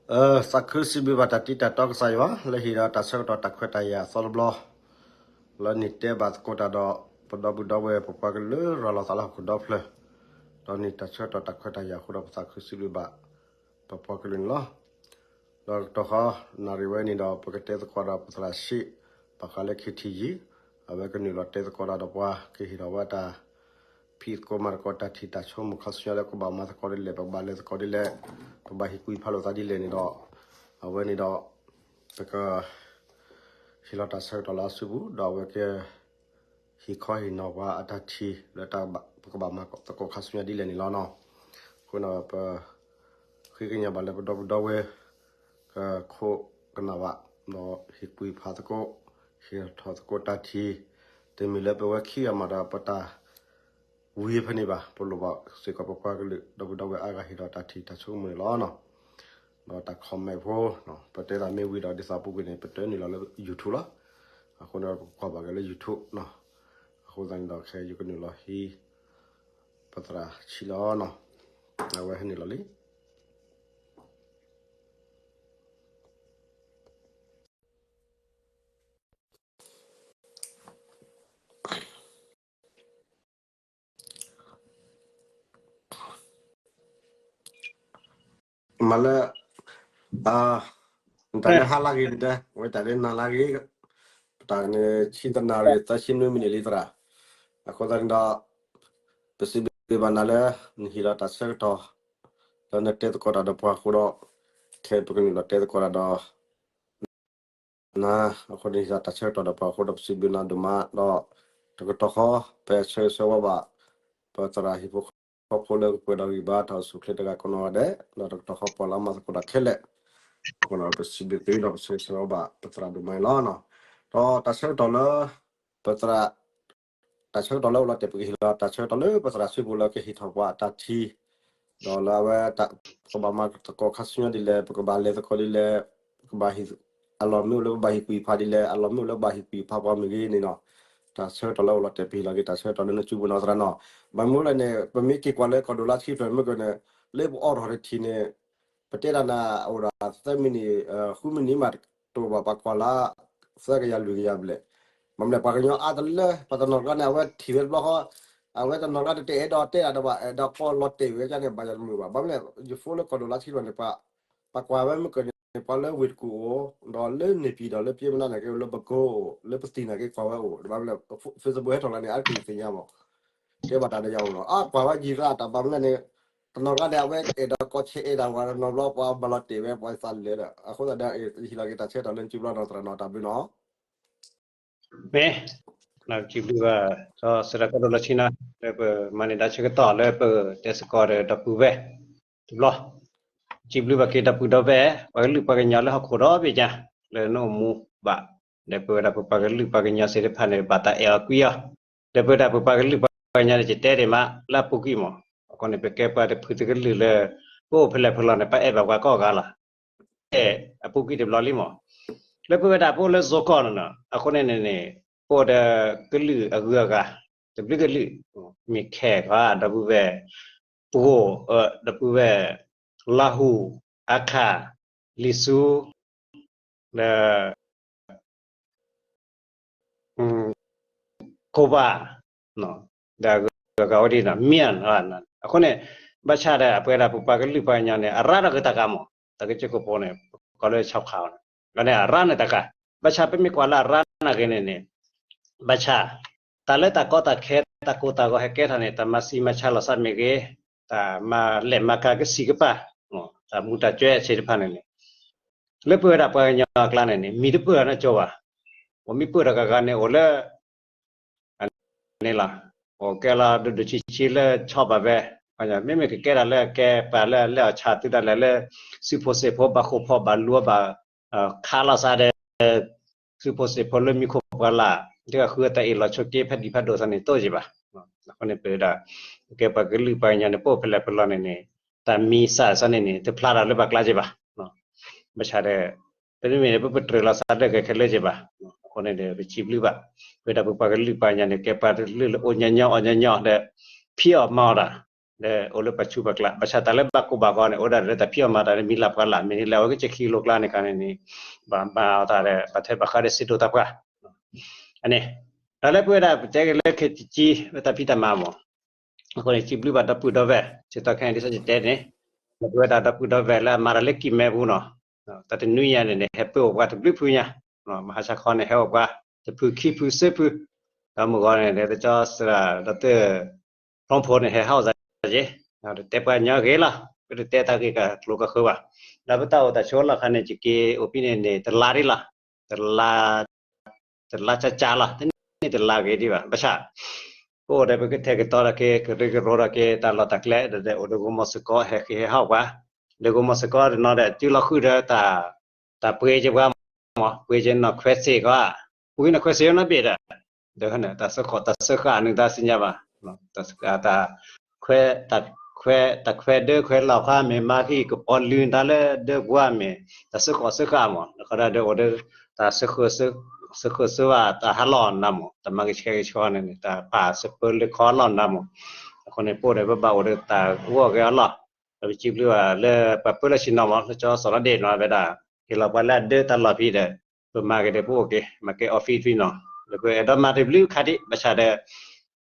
သးခုစံးဘျုးဘၣ်တၢ်တံတၢ်တီကစၢ်ယွၤ လၢဟ့ၣ်ဒီးတၢ်ဆၢကတီၢ်တၢ်ခွဲးတၢ်ယာ်အသီတဘျီ လၢနံၣ်တဲဘၣ်သကိးတၢ်ဒီး ပဒီပုၢ်ဒီဝဲၢ် ပပှၤကလုာ်ရၤလီၤသးလၢဟီၣ်ခိၣ်ဒီဖျၢၣ်, ဒီးနံၣ်တၢ်ဆၢကတီၢ်တၢ်ခွဲးတၢ်ယာ်အဃိဒီး ပသးခုစံးဘျုးဘၣ် ပပှၤကလုာ်န့ၣ်လီၤ. ဒီးတကတီၢ်ဃီ နၣ်ရံၣ်ဝဲန့ၣ်ဒီး ပကတဲသကိးဒီးပသရၣ်ဆံး ဘၣ်ဃးလၢ ခ့ထံယံၤ အဝဲကနုာ်လီၤတဲသကိးတၢ်ဒီးပှၤ ကဟ့ၣ်ထီၣ်ဝဲတၢ် ဖံးသကိးမၤသကိးတၢ်ထံၣ်တၢ်ဆိကမိၣ်ခါဆူညါလၢ ကဘၣ်မၤသကိးဒ်လဲၣ် ပကဘၣ်လဲၤသကိးဒ်လဲၣ် ပဘၣ်ဟ့ၣ်ကူၣ်ဟ့ၣ်ဖးလိာ်သးဒ်လဲၣ်န့ၣ်ဒီး အဝဲန့ၣ်ဒီး ပက ဟ့ၣ်လီၤတၢ်ဆၢကတီၢ်လၢအစုပူၤ ဒီးအဝဲက ဟ့ၣ်ခီဟ့ၣ်နီၤပှၤအတၢ်ထံၣ်လၢတၢ်ဘၣ် ပကဘၣ်မၤသကိးခါဆူညါဒ်လဲၣ်န့ၣ်လီၤနီၤ. အဃိန့ၣ် ပ ဃ့ကညးဘၣ်လၢပဒီပုၢ်ဒီဝဲၢ် ကခိးကနၣ်ဘၣ် ဒီးဟ့ၣ်ကူၣ်ဟ့ၣ်ဖးသကိး ဟ့ၣ်ထီၣ်သကိးတၢ်ထံၣ် တမ့ၢ်လၢပဝဲခံဂၤမးဒီး ပတၢ်ဝံၤဖဲန့ၣ်ဘၣ် ပလိၣ်ဘၣ်စ့ၢ်ကီးပပှၤကလုာ် ဒီပုၢ်ဒီဝဲၢ်အါဂၤဟ့ၣ်ဒီးတၢ်ထံၣ်တၢ်ဆိကမိၣ်န့ၣ်လီၤ. ဒီးတၢ် comment ဖိ ပတဲတၢ်မ့ၢ်ဝံၤဒီး ဒ်သိးပူၤကွံာ်န့ၣ် ပတနုာ်လီၤလၢ YouTube လီၤ. အဃိန့ၣ် ပကွၢ်ဘၣ်က့ၤလၢ YouTube နီၤ. အဃိသတးန့ၣ်ဒီး ခဲအံၤယကနုာ်လီၤဟံး ပသရၣ်ဆံးလီၤနီၤ. အဝဲဟဲနုာ်လီၤလံ. မ့ၢ်လၢ တၢ်လၢဟါလၢဂ့ၤန့ၣ် ဝဲတၢ်လၢနၤလၢဂ့ၤ ပတၢ်န့ၣ် ဆံတနၣ်ရံၣ် သၢဆံနွံမံးနံးလံသရၣ်. အဃိသတးန့ၣ်ဒီး ပစံးဘျုးဘၣ်နၤလၢ နဟ့ၣ်လီၤတၢ်ဆၢကတီၢ် လၢနတဲသကိးတၢ်ဒီးပှၤအဃိဒီး ခဲအံၤပကနုာ်လီၤတဲသကိးတၢ်ဒီး နၤ အဃိန့ၣ်ဟ့ၣ်လီၤတၢ်ဆၢကတီၢ်ဒီးပှၤအဃိဒီး ပစံးဘျုးနၤဒိၣ်မးဒီး တကတီၢ်ဃီ ပဆၢဂ့ၤဆၢဝါဘၣ် ပသရၣ်ဟံၣ်ဖိဃီဖိလၢကပှဲၤဒီးဂံၢ်ဘါတၢ်အိၣ်ဆူၣ်အိၣ်ချ့တဂၤကိးနီၢ်ဂၤဒဲး ဒီးတကတီၢ်ဃီပှၤလၢအမၤသကိးတၢ်ခဲလၢာ် အဃိန့ၣ် ပစံးဘျုးသုဒီးပဆၢဂ့ၤဆၢဝါဘၣ်ပသရၣ်ဒိၣ်မးန့ၣ်လီၤ. ဒီးတၢ်ဆၢကတီၢ်လၢ ပသရၣ် တၢ်ဆၢကတီၢ်လၢအိၣ်လီၤတဲာ် ပကဟ့ၣ်လီၤတၢ်ဆၢကတီၢ်လၢပသရၣ်စုပူၤလၢကဟ့ၣ်ထီၣ်ပှၤအတၢ်ထံၣ် ဒီးလၢအဝဲ ပကဘၣ်မၤသကိးခါဆူညါဒ်လဲၣ် ပကဘၣ်လဲၤသကိးဒ်လဲၣ် ပကဘၣ်ဟ့ၣ် အလီၢ်မ့ၢ်အိၣ်လၢပဘၣ်ဟ့ၣ်ကူၣ်ဟ့ၣ်ဖးဒ်လဲၣ် အလီၢ်မ့ၢ်အိၣ်လၢပဘၣ်ဟ့ၣ်ကူၣ်ဟ့ၣ်ဖးပှၤမ့ၢ်ဂ့ၤန့ၣ်နီၤ. တၢ်ဆၢကတီၢ်လၢအိၣ်လီၤတဲာ် ပဟ့ၣ်လီၤက့ၤတၢ်ဆၢကတီၢ်လၢနစုပူၤနီၤသရၣ်နီၤ. ဘၣ်မနုၤလဲၣ်န့ၣ် ပမ့ၢ်က့ၤကွၢ်လၢကီၢ်ဒိၣ်လါဆံဖျၢၣ်မ့ၢ်ကန့ၣ် လၢပအိးထီၣ်တထံၣ်န့ၣ် ပတဲဒၣ်နၤအိၣ်ဒၣ်သၢမံးနံး ဃုမံးနံးမးတအိၣ်ဘၣ် ပှၤကွၢ်လၢ သၢကယၤလွံၢ်ကယၤဘျဲၣ်. ဘၣ်မနုၤလဲၣ် ပှၤကညီအါတလၢ ပှၤတနီၤကျါန့ၣ် အဝဲထံၣ်ဝဲတဘျီဃီ အဝဲတနီၤကျါတအဲၣ်ဒိးတဲဒၣ်ဒီးဘၣ် အဲၣ်ဒိးကိးလီၤတဲာ်ဝဲဒ်န့ၣ် ဘၣ်ယၤတမုာ်ဘၣ်. ဘၣ်မနုၤလဲၣ် ယ follow လၢကီၢ်ဒိၣ်လါဆံဖျၢၣ်န့ၣ် ပှၤကွၢ်ဝဲမ့ၢ်ကန့ၣ် ပှၤလၢဝ့ၢ်တကူၣ်အိၣ် ဒီးလၢန့ၣ်ပံၤဒီးလၢပျဲမနုၤန့ၣ်က့ လၢပကိအိၣ် လၢပသံၣ်န့ၣ်က့ကွၢ်ဝဲအိၣ် ဘၣ်မနုၤလဲၣ် Facebook ဟဲထီၣ်လီၤန့ၣ် အါတက့ၢ်ယသ့ၣ်ညါမး တဲဘၣ်တၢ်ဒီးယၤအိၣ်လီၤ အါကွၢ်ဝဲယံၤသးတၢ်ဘၣ်မနုၤန့ၣ် တနီၤကျါန့ၣ် အဝဲအဲၣ်ဒိးကိးဆဲးအဲၣ်ဒိးဝဲတနီၤဘျီ ပှၤဘၣ်လီၤတဲာ်ဝဲ ပှၤသးလၢာ်ဒီး အဃိသတးဒီး ယဟ့ၣ်လီၤက့ၤတၢ်ဆၢကတီၢ်လၢနစုပူၤလီၤနီၤသရၣ်နီၤ တၢ်ဘျုးနီၤ မ့ၢ် စံးဘျုးဘၣ် ဒီးစံးဒၣ်ကီၢ်ဒိၣ်လါဆံနီၤ လၢပမၤန့ၢ်တၢ်ဆၢကတီၢ်လၢပတဲသကိးဒီးဒီပုၢ်ဝဲၢ် တဘျီ စံးဘျုးဘၣ်က့ၤဒီပုၢ်ဒီဝဲၢ် ပှၤကလုာ်ပှၤကညီလၢဟီၣ်ခိၣ်ဒီဘ့ၣ်ညါ လၢနအိၣ်မူဘၣ် ဒီးပဝဲဒၣ်ပပှၤကလုာ်ပှၤကညီသ့ၣ်တဖၣ်န့ၣ် ဘၣ်တၢ်အဲၣ်အီၤကွံအီၤ ဒီးပဝဲဒၣ်ပပှၤကလုာ်ပှၤကညီန့ၣ် ယတဲဒံးမး လၢအပူၤကွံာ်မး အဃိန့ၣ် ပကဲပှၤတဖုတကလုာ်လၢ ပအိၣ်ဖဲလဲၣ်ဖဲလဲၣ်န့ၣ် ပအဲၣ်ဘၣ်ပှၤကိးဂၤလီၤ အဲၣ်အပူၤကွံာ်တဘျီလံမး လၢပဝဲဒၣ်ပအိၣ်လၢယိၤကီၢ်န့ၣ်နီၤ အဃိန့ၣ်န့ၣ်န့ၣ် ပအိၣ်ဒီးကလုာ်အဂုၤအဂၤ တဘျုးကလုာ် မ့ၢ်ခဲၣ်ခီ ဒီပုၢ်ဝဲၢ် ပဂိၢ် ဒီပုၢ်ဝဲၢ် လါဟူၣ် အခၣ် လံာ်ဆူ ဒီး ခိၣ်ဘၣ် ဒီးအဂုၤအဂၤဝဲဒၣ်နီၤ မ့ၢ် အဃိန့ၣ် ဘၣ်ဆၣ်ဒီး ပဝဲဒၣ်ပပှၤကလုာ်ပှၤကညီန့ၣ် အရၢနီၢ်က့ၤတၢ်ကါမး တၢ်ကစၢၢ်ခိၣ်ဖိန့ၣ် ကိးလၢဆီၣ်ခးအီၤန့ၣ် အန့ၣ်အရၢန့ၣ်တၢ်ကါ ဘၣ်ဆၣ်ပမ့ၢ်ကွၢ်လၢအရၢနီၢ်က့ၤန့ၣ်န့ၣ် ဘၣ်ဆၣ် တၢ်လၢတၢ်ကီတၢ်ခဲ တၢ်ကိၢ်တၢ်ဂီၤဟဲကဲထီၣ်န့ၣ် တၢ်မၤဆံးမၤဆါလီၤသးမ့ၢ်ဂ့ၤ တၢ်မၤလဲၢ်မၤကၤကစံးကပၤ တၢ်မူတၢ်ကွဲးသ့ၣ်တဖၣ်န့ၣ်န့ၣ် လၢပဝဲဒၣ်ပှၤကညီအကျါန့ၣ်န့ၣ် မံၤတပၢၢ်နီတကၠိဘၣ်. ပှၤမံၤပၢၢ်တဂၤဂၤန့ၣ် အိၣ်လၢ န့ၣ်လီၤ. အိၣ်ကဲလီၤဒိၣ်ဒိၣ်ဆံးဆံးလၢဆီဘၣ်ဝဲ, မ့မ့ၢ်ကကဲဒၣ်လၢကဲပှၤလၢအလဲၤအီၣ်ဆၣ်သုဒၣ်လဲာ်လၢ စုဖိစ့ၢ်ဖိဘၣ်ဃိးဖီဘၣ်လူၤဘၣ် ခးလီၤသးဒီး စုဖိစ့ၢ်ဖိလၢမံၤခိၣ်ပှၢ်လၢ် ဒ်အဃုအတၢ်အ့ၣ်လိာ်ဆိးက့ဖးဒံးဖးဒိၣ်သးန့ၣ်တအိၣ်က့ၤဘၣ်. အဃိန့ၣ်ပဝဲဒၣ် ကဲပှၤကလုာ်ပှၤကညီန့ၣ် ပအိၣ်ဖဲလဲၣ်ဖဲလဲၣ်န့ၣ်န့ၣ် တၢ်မံၤစၢ်သးန့ၣ်န့ၣ် တဖျါထီၣ်လၢပှၤကျါက့ၤဘၣ်. ဘၣ်ဆၣ်ဒီး ပမ့မ့ၢ်န့ၣ် ပပတြၢၤလီၤသးလၢကဲခဲလၢာ်က့ၤဘၣ်. အဃိန့ၣ်ဒီး ပစံးဘျုးဘၣ် ပဝဲဒၣ်ပပှၤကလုာ်ပှၤကညီန့ၣ် ကဲပှၤတကလုာ်လၢအိၣ်ညီညီအီၣ်ညီညီဒီး ဖံးအီၣ်မၤအီၣ်တၢ် ဒီးအိၣ်လၢပှၤဆူးပှၤကျါ ဘၣ်ဆၣ်တၢ်လၢဘၣ်ကိၢ်ဘၣ်ဂီၤန့ၣ် အိၣ်ဒၣ်လၢတၢ်ဖံးအီၣ်မၤတၢ်လၢမံၤလၢ်ပှၤလၢ် မ့ၢ်န့ၣ်လဲၤအိၣ်က့ၤကၠ့ခံလိၤကျါန့ၣ်ခါန့ၣ်န့ၣ် ဘၣ်မၤအီၤတၢ်ဒီး ဘၣ်ထွဲဘၣ်ဃးဒီးစံးဒိၣ်သးပှၢ် အန့ၣ် တၢ်လၢပဝဲဒၣ်ပတဲက့ၤလၢ ခ့တံကံ လၢတၢ်ဖံးတၢ်မၤမး အဃိန့ၣ် စံးဘျုးဘၣ်ဒီပုၢ်ဒီဝဲၢ် ဆၢကတီၢ်ခဲအံၤဒ်သိးယတဲန့ၣ် ပဝဲဒၣ်ဒီပုၢ်ဒီဝဲၢ်လၢအမၤတၢ်လၢကံၢ်မဲပူၤနီၤ တၢ်တနွံညါန့ၣ်န့ၣ် ဟဲပၢၢ်အိၣ်ပှၤတဘျုးဖုညါ မဟါဆါခီန့ၣ် ဟဲအိၣ်ပှၤ တဖုခံဖုသၢဖု ဒီးမုၢ်ဂီၤန့ၣ် တကီစရၣ် ဒီးတ ဖျီဖိန့ၣ် ဟဲဟးအိၣ်စ့ၢ်ကီး တဲပှၤညီဂ့ၤလီၤ ပတတဲတၢ်ဂ့ၢ်ကကျိၤကဃၢၤဘၣ် ဒီးပတၢ်အိၣ်တၢ်ဆိးလီၢ်ခါန့ၣ် ယက့ၤအိၣ်ဖဲန့ၣ်န့ၣ် တလါဒ်လီၤ တလါ တလါကၠါကၠါလီၤ တန့ၢ်တလါဂ့ၤဒံးဘၣ် ဘၣ်ဆၣ် ပအိၣ်ဒီးပကထဲကတီၤထီၣ်က့ၤ ကရၢကရိထီၣ်က့ၤ တၢ်လီၢ်တၢ်ကျဲ ဒီးအိၣ်ဒီးဂိၢ်မီၢ်စ့ၢ်ကီး ဟဲဃ့ဟဲဟးအိၣ်ပှၤ ဒီးဂိၢ်မီၢ်စ့ၢ်ကီးတနီၤဒီး တုၤလီၤဃုာ်ဒီး တၢ်ပှ့ၤက့ၤပှၤမး ပှ့ၤက့ၤနီၢ်ခွဲးစ့ၢ်ကီး ပှ့ၤနီၢ်ခွဲးစ့ၢ်ကီးနီတဘ့ၣ်ဒီး ဒီးတၢ်စၢဃီၣ်တၢ်စၢဃာ်န့ၣ် တၢ်သ့ၣ်ညါဘၣ် တၢ်ခွဲး တၢ်ခွဲးဒၢခွဲးလီၤခါမ့ၢ် မၤဟံၣ်ကပီၤလုၢ်တၢ်လၢဒၢပှၤမ့ၢ် တၢ်စၢဃီၣ်စၢဃာ်မး တခီဒီးအိၣ်ဒီး တၢ် စၢဃၢစၢဃၢအတၢ်ဟးလီၢ်နၤမး တၢ်မၤကဆှဲကဆှီန့ၣ်န့ၣ် တၢ်ပာ်စၢၤပၢလၢခီလီၢ်နၤမး အဃိန့ၣ် ပအိၣ်ဒီးပဘၣ်အိၣ်ဒီးတၢ်ဂီၢ်ဂဲၤအီၤလီၢ် ဒီးပစံးဘျုးဘၣ်လၢပှၤပၢလၢဆ့ၣ်နီၤမး လၢကၠီစီၤလီၤဒ့ၣ်နီၤ ဝဲဒၣ် ဟ့ၣ်လီၤပှၤလၢအဒၢတၢ်လီၢ်ဖဲဒီး ပမၤက့ၤဒီးပအိၣ်က့ၤ မၤက့ၤ office ဖဲနီၤ ဒီးပအဲၣ်ဒိးမၤတဘျုးခါဒံး ဘၣ်ဆၣ်ဒီး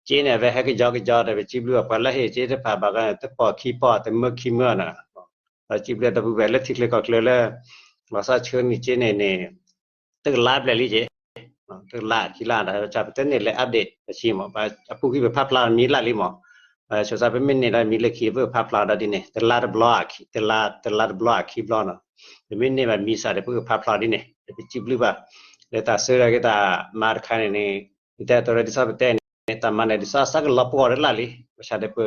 က့န့ၣ် အဝဲဟဲကယီကယီဒီး ပစံးဘျုးဘၣ်ပှၤလၢဟ့ၣ်က့တဖၣ်ဘၣ်ကီန့ၣ် တပီၢ်ခံပီၢ် တမၢခံမၢနီၤ ဒီးစံးဘျုးဒီပုၢ်ဝဲၢ်လၢထံချၢကီၢ်ချၢလၢ လီၤဆီဆှၢန့ၢ်က့န့ၣ်န့ၣ် တကလးဘျဲၣ်လံက့ တကလးခံလါဒီး ပတဲန့ၣ်လၢ update ပဆံးမး အပူၤကွံာ်ပဖးဖျါမံၤလၢ်လံမး ဆိးသးပမ့ၢ်န့ၢ်ဒီးမံၤလၢခံ ပကဖးဖျါဒီးဒ်န့ၣ် တလါတဘျီ တလါတဘျီခံဘျီနီၤ ပမ့ၢ်န့ၢ်ဘၣ်မံၤစးဒီး ပကဖးဖျါဒ်န့ၣ် ပစံးဘျုးဘၣ် လၢတၢ်ဆၢဒၣ်က့ၤတၢ်မၤတခါန့ၣ်န့ၣ် ယတဲတရၢဒ်သိးပတဲန့ၣ် တၢ်မၤန့ၣ်ဒ်သိးစးကလီၤပှီၢ်တလၢ်လံ ဘၣ်ဆၣ်ဒီးပ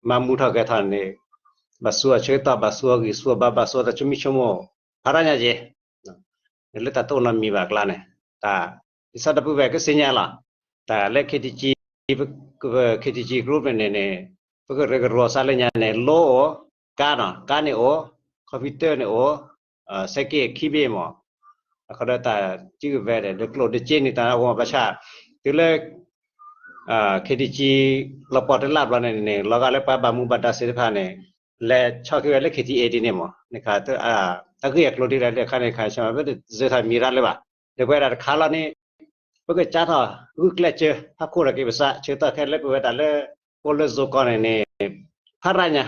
မၤမူထီၣ်ဂဲၤထီၣ်န့ၣ် ဘၣ်ဆူအဆၢကတီၢ် ဘၣ်ဆူအဂံၢ်ဆူအဘါ ဘၣ်ဆူအတၢ်ဆိမိၣ်ဆိကမိၣ် ဖးဒိၣ်ညါက့ လၢတၢ်တအိၣ်နီတမံၤဘၣ်အကျါန့ၣ် တၢ် ဒ်သိးဒီပုၢ်ဝဲၢ်ကသ့ၣ်ညါလီၤ တၢ်လၢ ခ့တံကံ ခ့တံကံ group န့ၣ်န့ၣ် ပကရၢကရိစးလၢညါန့ၣ် လိအိၣ် ကါနီၤ ကါန့ၣ်အိၣ် computer န့ၣ်အိၣ် စဲးက့ခံဘ့ၣ်မး အခီဒီးတၢ်စုကဝဲၤဒီး ကျိၣ်ဒီးစ့န့ၣ် တၢ်အိၣ်ဘၣ်ဆၣ် တုၤလၢ ခ့တံကံ လီၤပှီၢ်တလၢ်ဘျီန့ၣ်န့ၣ် လီၤဂာ်လၢပှၤဘၣ်မူဘၣ်ဒါသ့ၣ်တဖၣ်န့ၣ် လဲၤဆီၣ်က့ၤဝဲလၢ ခ့တံအ့ ဒ်န့ၣ်မး န့ၣ်ခါ အဂ့ၢ်အကျိၤဒ်လဲၣ်လၢခါန့ၣ်ခါ ဆၢမး ပတစၢၤထီၣ်မံၤရၣ်လၢၤဘၣ် ဒီးပဝဲဒၣ်တခါလီၤန့ၣ် ပကစးထီၣ်ဂုာ်ကျဲးစၢး ဟးခိၣ်ထီၣ်က့ၤပသး ဆၢကတီၢ်ခဲလၢပဝဲဒၣ်လၢ အိၣ်လၢ Zoom ကီၢ်န့ၣ်န့ၣ် ဖးဒိၣ်ညါ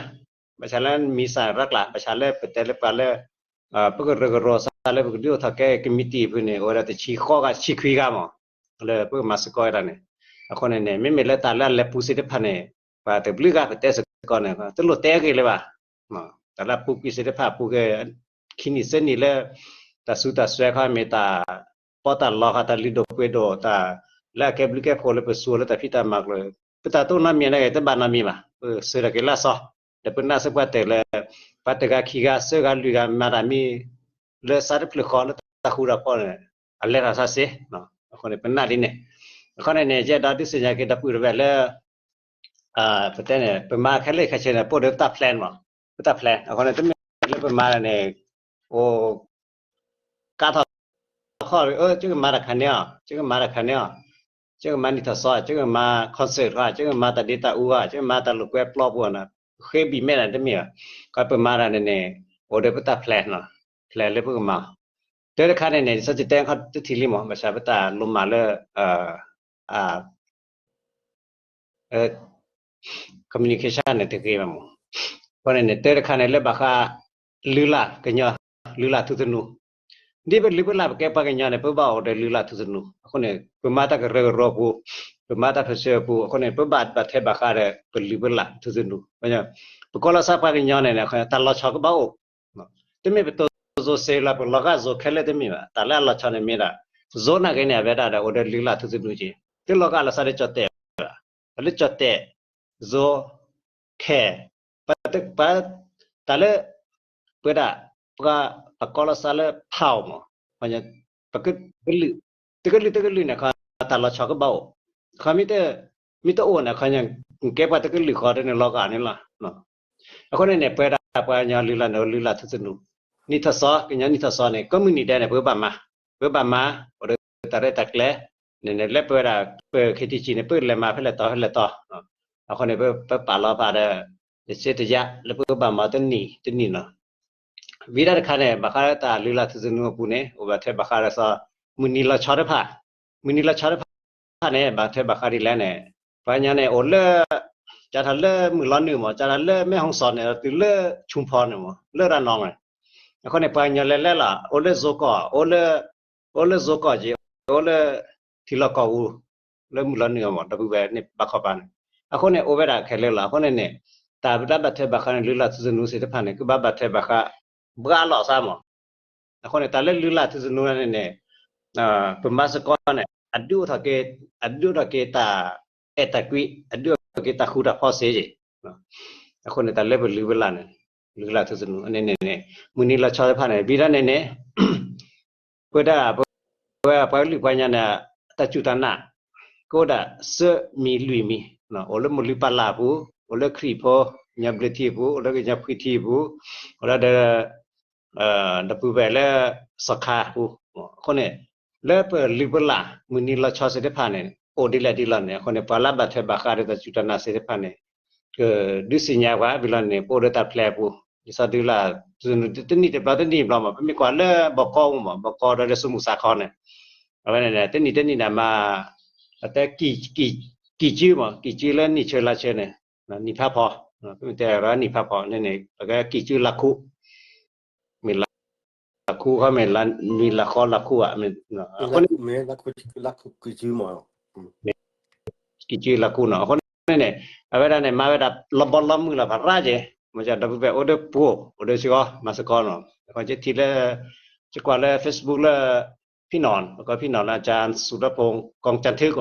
ဘၣ်ဆၣ်လၢမံၤစးရၣ်ကျါ ဘၣ်ဆၣ်လၢပတဲလၢပှၤလၢ ပကရၢကရိစးလၢပကဒုးအိၣ်ထီၣ်ကဲ committee ဖုန့ၣ် အိၣ်ဝဲဒၣ်တဆံဃိးဂၤ ဆံခွံဂၤမး လၢပကမၤစ့ၢ်ကီးဝဲဒၣ်န့ၣ် အဃိန့ၣ်န့ၣ် မ့မ့ၢ်လၢတၢ်လၢအလဲၤပူၤသ့ၣ်တဖၣ်န့ၣ် ပှၤတဘျုးဂၤပတဲစ့ၢ်ကီးန့ၣ် တလိၣ်တဲအဂ့ၢ်လၢၤဘၣ် တၢ်လၢအပူၤကွံာ်သ့ၣ်တဖၣ် ပူၤက့ၤ ခံနံၣ်သၢနံၣ်လၢ တၢ်စူၤတၢ်စွဲခီမ့ၢ်တၢ် ပီးတၢ်လီခီ တၢ်လုၢ်ဒိၣ်ပှ့ၤဒိၣ် တၢ်လၢအကဲဘျုးကဲဖှိၣ်လၢပစူၤလၢတၢ်ဖံးတၢ်မၤကျိၤ ပတၢ်တအိၣ်နီတမံၤန့ၣ် တဘၣ်နီတမံၤဘၣ် ပစၢၤထီၣ်က့ၤလၢအစီ ဒီးပနာ်စ့ၢ်ပှၤတၢၢ်လၢ ပှၤတဂၤခံဂၤသၢဂၤလွံၢ်ဂၤမၤတၢ်မ့ၢ် လၢစးတဖျၢၣ်ဃီလၢတၢ်ဃူတၢ်ဖိးန့ၣ် အလဲၤတၢ်ဆါစ့ အဃိန့ၣ် ပနာ်ဒ်န့ၣ် အဃိန့ၣ်န့ၣ် ယအဲၣ်ဒိးဒုးသ့ၣ်ညါက့ၤဒီပုၢ်ဝဲၢ်လၢ ပတဲန့ၣ် ပမၤခဲလၢာ်ခဲဆ့န့ၣ် ပအိၣ်ဒီးပတၢ် plan မး ပတၢ် plan အဃိန့ၣ် တမ့ၢ်လၢပမၤန့ၣ် အိၣ် ကါထီၣ်ခီၣ် ယကမၤတၢ်ခါန့ၣ်အီၤ ယကမၤတၢ်ခါန့ၣ်အီၤ ယကမၤနံၣ်ထီၣ်စီ ယကမၤ concert ဃီ ယကမၤတၢ်ဒ့တၢ်အူဃီ ယကမၤတၢ်လိာ်ကွဲပျီပူၤန့ၣ် ဃ့ဘံၣ်မဲာ်န့ၣ်တမ့ၢ်ဘၣ် ခီပမၤတၢ်န့ၣ်န့ၣ် အိၣ်ဒီးပတၢ် plan နီၤ plan လၢပကမၤ တၢ်တခါန့ၣ်န့ၣ် ဒ်သိးယတဲခီတထံၣ်လံမး ဘၣ်ဆၣ်ပတၢ်လိၣ်မးလၢ communication န့ၣ်တဂ့ၤဘၣ်မး အဃိန့ၣ်န့ၣ် တၢ်တခါန့ၣ် လၢဘၣ်ဃး လုၢ်လၢ်ကညီ လုၢ်လၢ်ထူသနူ ဒ်ပလုၢ်ပလၢ်ပကဲပှၤကညီန့ၣ် ပဘၣ်အိၣ်ဒီးလုၢ်လၢ်ထူသနူ အဃိန့ၣ် ပမၤတၢ်ကရၢကရိပူၤ ပမၤတၢ်ဖဲးစၢပူၤ အဃိန့ၣ် ပဘၣ်ဘၣ်ထဲဘၣ်ဃးဒီး ပလုၢ်ပလၢ်ထူသနူ ပကိးလီၤသးပှၤကညီန့ၣ် တၢ်လီၤဆီကဘၣ်အိၣ် တမ့ၢ်ပတိၢ်စိၤစ့လီၤ ပလီၤဂာ်စိၤခဲလၢာ်တမ့ၢ်ဘၣ် တၢ်လၢအလီၤဆီန့ၣ်မ့ၢ်ဒၣ် စိၤနာ်က့န့ၣ် အဝဲဒၣ်ဒီးအိၣ်ဒီးလုၢ်လၢ်ထူသနူက့ တလီၤဂာ်လီၤသးဒီးကၠီၣ်တဲာ်ဘၣ် လၢကၠီၣ်တဲာ် စိၤ ခဲ ပ တၢ်လၢ ပဝဲဒၣ် ပှၤပကိးလီၤသးလၢ ဖးအီၤမး ပကလုာ် တကလုာ်တကလုာ်န့ၣ် တၢ်လီၤဆီကဘၣ်အိၣ် ခီမ့ၢ် မ့ၢ်တအိၣ်န့ၣ် ခီကဲပှၤတကလုာ်ဃီတန့ၣ်လီၤဂာ်န့ၣ်လီၤ အဃိန့ၣ်န့ၣ် ပဝဲဒၣ်ပှၤကညီလုၢ်လၢ်န့ၣ် လုၢ်လၢ်ထူသနူ နံၣ်ထီၣ်စီ ကညီနံၣ်ထီၣ်စီန့ၣ် ကိးမုၢ်နံၤဒဲးန့ၣ် ပကဘၣ်မၤ ပကဘၣ်မၤ အိၣ်ဒီးတၢ်ရဲၣ်တၢ်ကျဲၤ န့ၣ်န့ၣ် လၢပဝဲဒၣ် ပ ခ့တံကံ န့ၣ် ပလဲၤမၤဖဲလဲၣ်တီၤဖဲလဲၣ်တီၤ အဃိန့ၣ် ပပာ်လီၤပာ်ဒီး ယစ့တယါလၢပကဘၣ်မၤတနံၤတနံၤနီၤ. ဝံၤဒၣ်တခါန့ၣ် ဘၣ်ဃးလၢတၢ်လုၢ်လၢ်ထူသနူအပူၤန့ၣ် အိၣ်ဘၣ်ထဲဘၣ်ဃးဒီးသီ မုၢ်နံၤလီၤဆီတဖၣ်, မုၢ်နံၤလီၤဆီတဖၣ်န့ၣ် ဘၣ်ထဲဘၣ်ဃးဒ်လဲၣ်န့ၣ် ပှၤကညီန့ၣ်အိၣ်လၢ ကၢထီၣ်လၢမုၢ်လီၤနုာ်မး ကၢထီၣ်လၢမဲၢ်ဟီၣ်စီၣ်န့ၣ် တုၤလၢဆူဖီန့ၣ်မး လၢရၤနီၤန့ၣ်, အဃိန့ၣ် ပှၤကညီလဲၤလဲၤလီၤ အိၣ်လၢဇိကီၢ် အိၣ်လၢ အိၣ်လၢဇိကီၢ်က့ၤ အိၣ်လၢ ထံလီၢ်ကီၢ်ပူၤ လၢမုၢ်လီၤနုာ်မး ဒီပုၢ်ဝဲၢ်န့ၣ်ဘၣ်ခီပၤန့ၣ်, အဃိန့ၣ် အိၣ်ဝဲဒၣ်ခဲလၢာ်လီၤ. အဃိန့ၣ်န့ၣ် တၢ်လၢဘၣ်ထဲဘၣ်ဃးန့ၣ် လုၢ်လၢ်ထူသနူသ့ၣ်တဖၣ်န့ၣ် ကဘၣ်ဘၣ်ထဲဘၣ်ဃး ဘှါလီၤသးမး. အဃိန့ၣ် တၢ်လၢလုၢ်လၢ်ထူသနူန့ၣ်န့ၣ် ပမၤသကိးန့ၣ် အဒုးအိၣ်ထီၣ်က့ၤ အဒုးအိၣ်ထီၣ်က့ၤတၢ်အဲၣ်တၢ်ကွံ အဒုးအိၣ်ထီၣ်က့ၤတၢ်ဃူတၢ်ဖိးစ့ၢ်ကီး. အဃိန့ၣ် တၢ်လၢပလုၢ်ပလၢ်န့ၣ် လုၢ်လၢ်ထူသနူန့ၣ်န့ၣ် မုၢ်နံၤလီၤဆီတဖၣ်န့ၣ် ဝံၤဒၣ်န့ၣ်န့ၣ် ပဝဲဒၣ် ပဝဲပှၤကလုာ်ပှၤကညီန့ၣ် တၢ်စူၢ်တၢ်နာ် ကအိၣ်ဒၣ်သၢမံၤလွံၢ်မံၤ, အိၣ်လၢမိၢ်လုၢ်ပၢ်လၢ်အပူၤ, အိၣ်လၢခရံာ်ဖိ ကညီဘျၢထံအပူၤ, အိၣ်လၢကညီဖှံထံအပူၤ, အိၣ်လၢဒီး ဒီပုၢ်ဝဲၢ်လၢစီၤခါအပူၤ, အဃိန့ၣ် လၢပလုၢ်ပလၢ် မုၢ်နံၤလီၤဆီသ့ၣ်တဖၣ်န့ၣ် အိၣ်ဒ်လဲၣ်ဒ်လဲၣ်န့ၣ် အဃိန့ၣ် ပှၤလၢဘၣ်ထွဲဘၣ်ဃးဒီးတၢ်စူၢ်တၢ်နာ်သ့ၣ်တဖၣ်န့ၣ် ကဒုးသ့ၣ်ညါပှၤ ဝံၤလီၤန့ၣ် ပအိၣ်ဒီးတၢ်ဖျဲးအပူၤ ဒ်သိးဒုးလၢ တနံၣ်တဘျီတနံၣ်တဘျီမး ပမ့ၢ်ကွၢ်လၢဘီကီမး ဘီကီဒီးလၢစိမုၢ်သးခီန့ၣ် အဝဲန့ၣ် တနံၣ်တနံၣ်န့ၣ် မၤ အတဲ ကံၢ်ကုမး ကံၢ်ကုလၢနံၣ်ဆၢလါဆၢန့ၣ် နံၣ်ဖးဖီ ပမ့ၢ်တဲလၢနံၣ်ဖးဖီန့ၣ်န့ၣ် ပကဲကံၢ်ကုလါခူ မ့ၢ်လါခူခီ မ့ၢ်လါ မ့ၢ်လါဃီလါခူဧါ အဃိန့ၣ် ကံၢ်ကုလါခူနီၤ အဃိန့ၣ်န့ၣ် အဝဲဒၣ်န့ၣ် မၤဝဲဒၣ်လီၤဘီလီၤမုၢ်လီၤဖးရၣ်က့ၤ မ့ၢ်ဒီပုၢ်ဝဲၢ်အိၣ်ဒီးပှိၤ အိၣ်ဒီးစ့ၢ်ကီး မၤသကိးနီၤ အဃိကထံၣ်လၢ ကကွၢ်လၢ Facebook လၢ ဖံနီၤ ပကိးဖံနီၤလၢ ကၠၢ်စူၤလၢဖိ ကီၢ်ကၠၢ်ထၢၣ်ကီး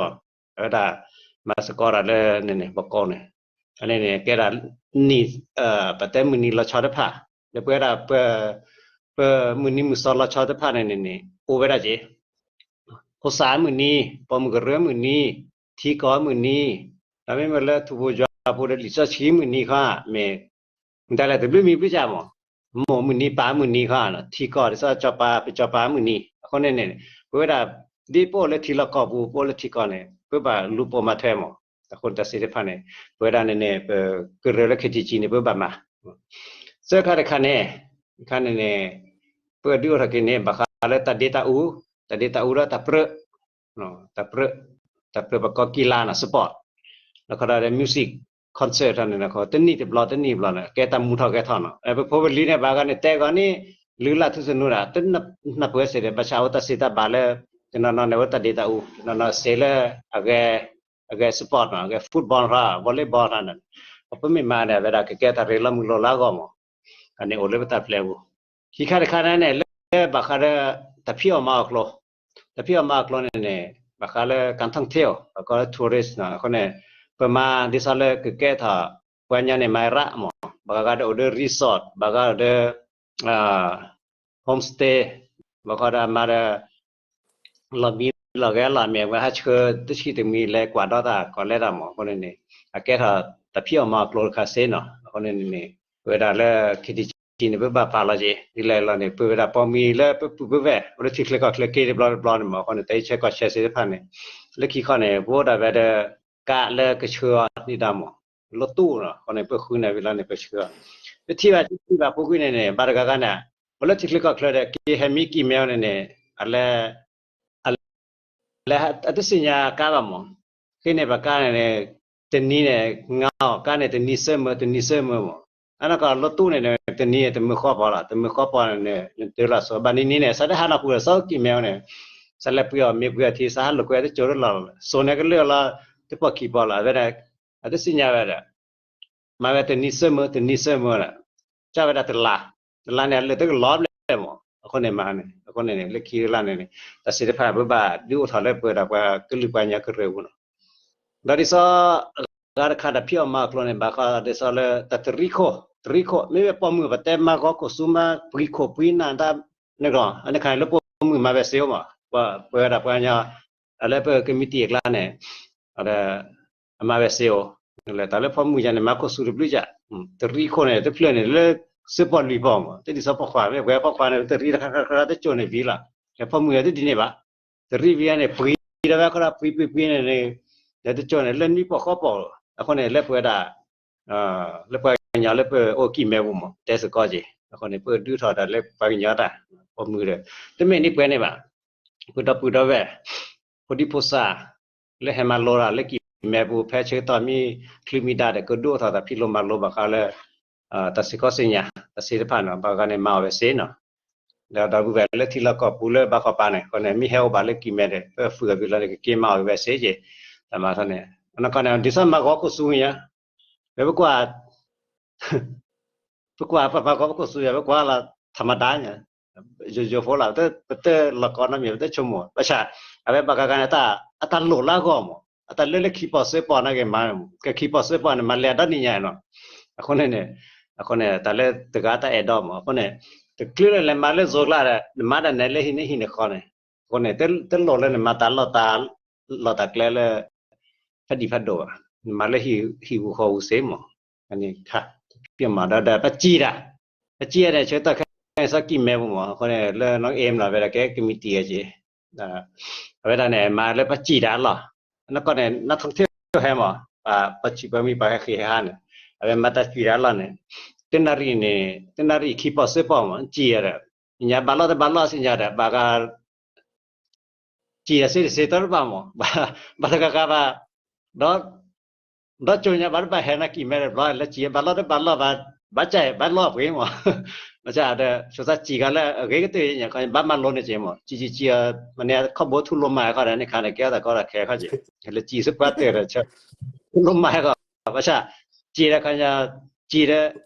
အဝဲဒၣ် မၤသကိးတၢ်လၢန့ၣ်န့ၣ် ပကိးန့ၣ် အန့ၣ်န့ၣ် ကဲဒၣ် နံၣ် ပတဲမုၢ်နံၤလီၤဆီတဖၣ် လၢပဝဲဒၣ် ပ ပမုၢ်နံၤမုၢ်သီလီၤဆီတဖၣ်န့ၣ်န့ၣ်န့ၣ် အိၣ်ဝဲဒၣ်က့ၤ ဖိသၣ်မုၢ်နံၤ ပိာ်မုၣ်ကရၢမုၢ်နံၤ ထံကီၢ်မုၢ်နံၤ ဒီးမ့မ့ၢ်လၢထူၣ်ဖိယွၤဖိဒီးလံာ်စီဆှံမုၢ်နံၤခီ မ့ၢ် မတၤလဲၣ်တဘျုးမံၤဘျုးကၢ်မး မိၢ်မုၢ်နံၤပၢ်မုၢ်နံၤခီ ထံကီၢ်ဒ်သိးစီၤပၤ ပစီၤပၤမုၢ်နံၤ အဃိန့ၣ်န့ၣ် ပဝဲဒၣ် ဒ်ပအိၣ်လၢထံလီၢ်ကီၢ်ပူၤ ပအိၣ်လၢထံကီၢ်န့ၣ် ပဘၣ်လူၤပိာ်မၤထွဲမး အဃိတၢ်သ့ၣ်တဖၣ်န့ၣ် ပဝဲဒၣ်န့ၣ်န့ၣ် ပကရၢလၢ ခ့တံကံ န့ၣ် ပဘၣ်မၤ သၢခါတခါန့ၣ် တခါန့ၣ်န့ၣ် ပဒုးအိၣ်ထီၣ်က့ၤန့ၣ် ဘၣ်ဃးလၢတၢ်ဒ့တၢ်အူ တၢ်ဒ့တၢ်အူဒီးတၢ်ပြၢ တၢ်ပြၢ တၢ်ပြၢပကိးကံလါနီၤ sport လၢခီဒီး music concert န့ၣ် တနံၣ်တဘျီတနံၣ်တဘျီန့ၣ် ကဲတၢ်မူထီၣ်ဂဲၤထီၣ်နီၤ ပဖိပလံၤန့ၣ် ဘၣ်ဂၤန့ၣ် တဲဂီၤန့ၣ် လုၢ်လၢ်ထူသနူဒၣ် တနၢ်ပၢၢ်စ့ၢ်ဒီး ဘၣ်ဆၣ်အိၣ်တၢ်စံးတၢ်ဘၣ်လၢ တနီၤနီၤန့ၣ် အိၣ်တၢ်ဒ့တၢ်အူ တနီၤနီၤစ့လၢ အဂဲၤ အဂဲၤ sport နီၤ အဂဲၤ football ထီၣ် volleyball ထီၣ်န့ၣ် ပမ့ၢ်မၤန့ၣ် အဝဲဒၣ်ကကဲတၢ်ရ့လီၤမုၢ်လီၤလါအဂီၢ်မး အန့ၣ်အိၣ်လၢပတၢ်ဖျဲးပူၤ ခံခါတခါန့ၣ်န့ၣ် လၢဘၣ်ဃးဒီး တၢ်ဖံးအီၣ်မၤအီၣ်ကျိၤ တၢ်ဖံးအီၣ်မၤအီၣ်ကျိၤန့ၣ်န့ၣ် ဘၣ်ဃးလၢ ကၣ်ထီၣ်ထ့ၣ်အီၤ အကီလၢ tourist နီၤ အဃိန့ၣ် ပမၤဒ်သိးလၢကကဲထီၣ် ပှၤကညီန့ၣ် မၤရၣ်မး ဘၣ်ဃးဒီးအိၣ်ဒီး resort ဘၣ်ဃးဒီး homestay ဘၣ်ဃးဒီးမၤဒီး လီၤမံလီၤဂဲၤလီၤမ့ၢ်ဝဲဟးဆှၢတဆံတမံၤလဲၤကွၢ်ဒီးတၢ်ကီၢ်လဲၣ်တၢ်မး အဃိန့ၣ်န့ၣ် အကဲထီၣ်တၢ်ဖံးအီၣ်မၤအီၣ်ကျိၤတခါစ့နီၤ အဃိန့ၣ်န့ၣ် ပဝဲဒၣ်လၢ ခ့တံကံ န့ၣ် ပဘၣ်ပာ်လီၤက့ၤ ဒ်လဲၣ်လီၤန့ၣ် ပဝဲဒၣ်ပိာ်မုၣ်လၢပပုၢ်ပဝဲၢ် အိၣ်လၢထံချၢကီၢ်ချၢက့ၤတဘျီတဘျီန့ၣ်မး အဃိန့ၣ် တၢ်အံးဆၢကီၢ်ဆၢစ့ၢ်တဖၣ်န့ၣ် လၢခံခီန့ၣ် ပအိၣ်ဒၣ်ဝဲဒီး ကးလၢကဆှၢအီၤန့ၣ်တၢ်မး လီၤတူာ်နီၤ အဃိန့ၣ် ပဃုန့ၢ်ဝံၤလီၤန့ၣ် ပဆှၢအီၤ ပထံၣ်ဘၣ်ထံၣ်ဘၣ်ဖိကွံာ်န့ၣ်န့ၣ် ဘၣ်တဂၤဂၤန့ၣ် အိၣ်လၢထံချၢကီၢ်ချၢဒီး က့ၤဟဲမံက့ၤမဲအီၤန့ၣ်န့ၣ် အလဲ အလဲ အတသ့ၣ်ညါကါဘၣ်မး ဃ့န့ၢ်ဘၣ်ကါန့ၣ်န့ၣ် တနံၤန့ၣ် ငါအီၤ ကါန့ၣ် တနံၤသၢမၢ တနံၤသၢမၢမး အနီၢ်ကီၢ်လီၤတူာ်န့ၣ်န့ၣ် တနံၤန့ၣ် တမုၢ်ဃီပီၤလီၤ တမုၢ်ဃီပီၤန့ၣ်န့ၣ် နတၢ်လီၤစိၤ ဘၣ်နံၤနံၤန့ၣ် စးတဟးနီၢ်ပူၤဒီး စးက့ၤမဲအီၤန့ၣ် စးလဲၤပှ့ၤအီၤမ့ၢ်ပှ့ၤအီၤထံ စးဟးလိာ်ကွဲတကၠိတလီၢ် စိၤန့ၣ်ကလၢာ်လီၤ တပီၢ်ခံပီၢ်လီၤ အဝဲဒၣ် အတသ့ၣ်ညါဝဲဒီး မၤဝဲတနံၤသၢမၢ တနံၤသၢမၢဒီး ကၢ်ဝဲဒၣ်တလါ တလါန့ၣ် အလၢာ်တကလီၤဘျဲၣ်မး အဃိန့ၣ်မၤန့ၣ် အဃိန့ၣ်န့ၣ် လၢခံလါန့ၣ်န့ၣ် တၢ်သ့ၣ်တဖၣ် ပဘၣ်ဒုးအိၣ်ထီၣ်လၢပဝဲဒၣ်ပှၤကလုာ်ပှၤကညီကရၢပူၤနီၤ ဒီးဒ်သိး အဂၤတခါတၢ်ဖံးအီၣ်မၤအီၣ်ကျိၤန့ၣ် ဘၣ်ဃးဒ်သိးလၢတၢ်တရံးခိၣ် တရံးခိၣ် မ့မ့ၢ်ပိာ်မုၣ်ပတဲမၤဂီၤခိၣ်ဆူမၤပှံၤခိၣ်ပှံၤနၢ်တၢ်န့ၣ်ကီး အန့ၣ်ခါန့ၣ် လၢပိာ်မုၣ်မၤဝဲစ့ၢ်အိၣ်မး ပဝဲဒၣ်ပှၤကညီ လၢပကမံးတံာ်အကျါန့ၣ် အမၤဝဲစ့ၢ်အိၣ် တၢ်လၢပိာ်မုၣ်ယါန့ၣ် မၤခိၣ်ဆူတဘျုးယါ တရံးခိၣ်န့ၣ် တဖျၢၣ်န့ၣ် လၢစ့ပိာ်လွံၢ်ပီၢ်မး တဒ်သိးပိာ်ခွါ မ့ၢ်ပှၤပိာ်ခွါန့ၣ် တရံးတခါခါခါတကၠိန့ၣ်ဝံၤလီၤ ပိာ်မုၣ်ယါတဒ်န့ၣ်ဘၣ် တရံးဝံၤန့ၣ် ပှံၤဒီးဝဲခီဒီး ပှံၤပှံၤပှံၤန့ၣ်န့ၣ် တကၠိန့ၣ် လၢနွံပီၢ်ဃိးပီၢ် အဃိန့ၣ် လၢပဝဲဒၣ် လၢပှၤ ပှၤကညီလၢပအိၣ်ကံၢ်မဲပူၤမး တဲစ့ၢ်ကီးက့ၤ အဃိန့ၣ် ပဒုးထီၣ်တၢ်လၢပှၤကညီတၢ် ပိာ်မုၣ်ဒီး တမ့ၢ်ဒ်ပှဲၤန့ၣ်ဘၣ် ပဒီပုၢ်ဒီဝဲၢ် ဖိဒံဖိသၣ် လၢဟဲမၤလိတၢ်လၢကံၢ်မဲပူၤ ဖဲဆၢကတီၢ်မ့ၢ်ချုးမံၤဒါဒီး ကဒုးအိၣ်ထီၣ်တၢ်ဖံးလိမၤလိဘၣ်ဃးလၢ တၢ်စ့ၢ်ကီးစ့ၢ်ညါ တၢ်စ့တဖၣ်န့ၣ် ဘၣ်ဂၤန့ၣ်မၤအီၤဝဲစ့ၢ်နီၤ ဒီးဒီပုၢ်ဝဲၢ်လၢထံလီၢ်ကီၢ်ပူၤလၢဘၣ်ဃီပၤန့ၣ် အဃိန့ၣ် မ့ၢ်ဟဲအိၣ်ဘၣ်လၢကံၢ်မဲဒီး ပဖုၣ်အီၤဘံၤလီၤန့ၣ် ကက့ၤမၤအီၤဝဲစ့ၢ်က့ၤ တၢ်မၤထီန့ၣ် အနီၢ်ကီၢ်န့ၣ် ဒ်သိးမၤဂီၤခိၣ်စူညါ ဖဲပကွၢ် ပကွၢ်ပပာ်ကီၤပခိၣ်စူၤယၤ ပကွၢ်လီၤ ထးမဒါညါ ယိယိဖိလီၤ ပတလီၤကီနီတမံၤ ပတဆိကမိၣ် ဘၣ်ဆၣ် အဝဲဘၣ်ကကန့ၣ် အတၢ်လိၣ်လၢအဂီၢ်မး အတၢ်လၢလၢခံပီၢ်စၢပီၢ်နာ်က့မၤ ကခံပီၢ်စၢပီၢ်န့ၣ် မၤလဲၤဒီနံၤညါနီၤ အဃိန့ၣ်န့ၣ် အဃိန့ၣ် တၢ်လၢတဂၤတၢ်အဲၣ်ဒိးမး အဃိန့ၣ် တချုးလၢလဲၤမၤလၢယိၤကျါဒီး နမၤဒၣ်နဲလၢဟံၣ်န့ၣ်ဟံၣ်န့ၣ်ဃီန့ၣ် အဃိန့ၣ် တလိၣ်လၢနမၤတၢ်လီၢ်တၢ် လီၢ်တၢ်ကျဲလၢ ဖးဒံၣ်ဖးဒိၣ်ဘၣ် နမၤလၢဟံၣ်ဟူးဃီဟူးစ့မး အန့ၣ်တခါ ပမၤဒီးဒီးပစံးတၢ် ပစံးတၢ်န့ၣ် ဆၢကတီၢ်ခဲအံၤန့ၣ် စီၤကံၢ်မဲပူၤမး အဃိန့ၣ် လၢနီၢ်အ့ၣ်မနီၤ ဝဲဒၣ်ကဲကမံးတံာ်အီၤက့ၤ အဝဲဒၣ်န့ၣ် မၤလၢပစံးတၢ်အလီၢ် နကီၢ်န့ၣ် နထီၣ်ထံၣ်ဟဲမး ပှၤဆံးပှၤမံၤပှၤဟဲဃ့ဟဲဟးန့ၣ် အဝဲမၤတၢ်စံးတၢ်အလီၢ်န့ၣ် တနၣ်ရံၣ်န့ၣ် တနၣ်ရံၣ်ခံပီၢ်စၢပီၢ်မး စံးဒီး ညါဘၣ်လီၢ်တဘၣ်လီၢ်စံးညါဒီး ဘၣ်ဂၤ စံးတၢ်စ့တစ့တဘၣ်မး ဘၣ်တဂၤဂၤဘၣ် ဒီး ဒီးကၠိညါဘၣ်တဘၣ်ဟဲနၤကံၢ်မဲတဘျီ လၢစံးဘၣ်လီၢ်တဘၣ်လီၢ်ဘၣ် ဘၣ်ကၢ်ဘၣ်လီၢ်ပှ့ၤမး ဘၣ်ဆၣ်ဒီး ဆိသးစံးကၤလၢအဂ့ၤကတၢၢ်ညါ ဘၣ်မၤလိန့ၣ်က့ၤမး စံးစံးစံးအီၤ မန့ၣ်ခီၣ်ဘိထူလိမၤခီဒီး န့ၣ်ခါန့ၣ်ကဲထီၣ်တၢ်ကီတၢ်ခဲခီက့ၤ လၢစံးစ့ပှၤတၢၢ်ဒီး ထူလိမၤခီ ဘၣ်ဆၣ် စံးဒီးခီညါ စံးဒီး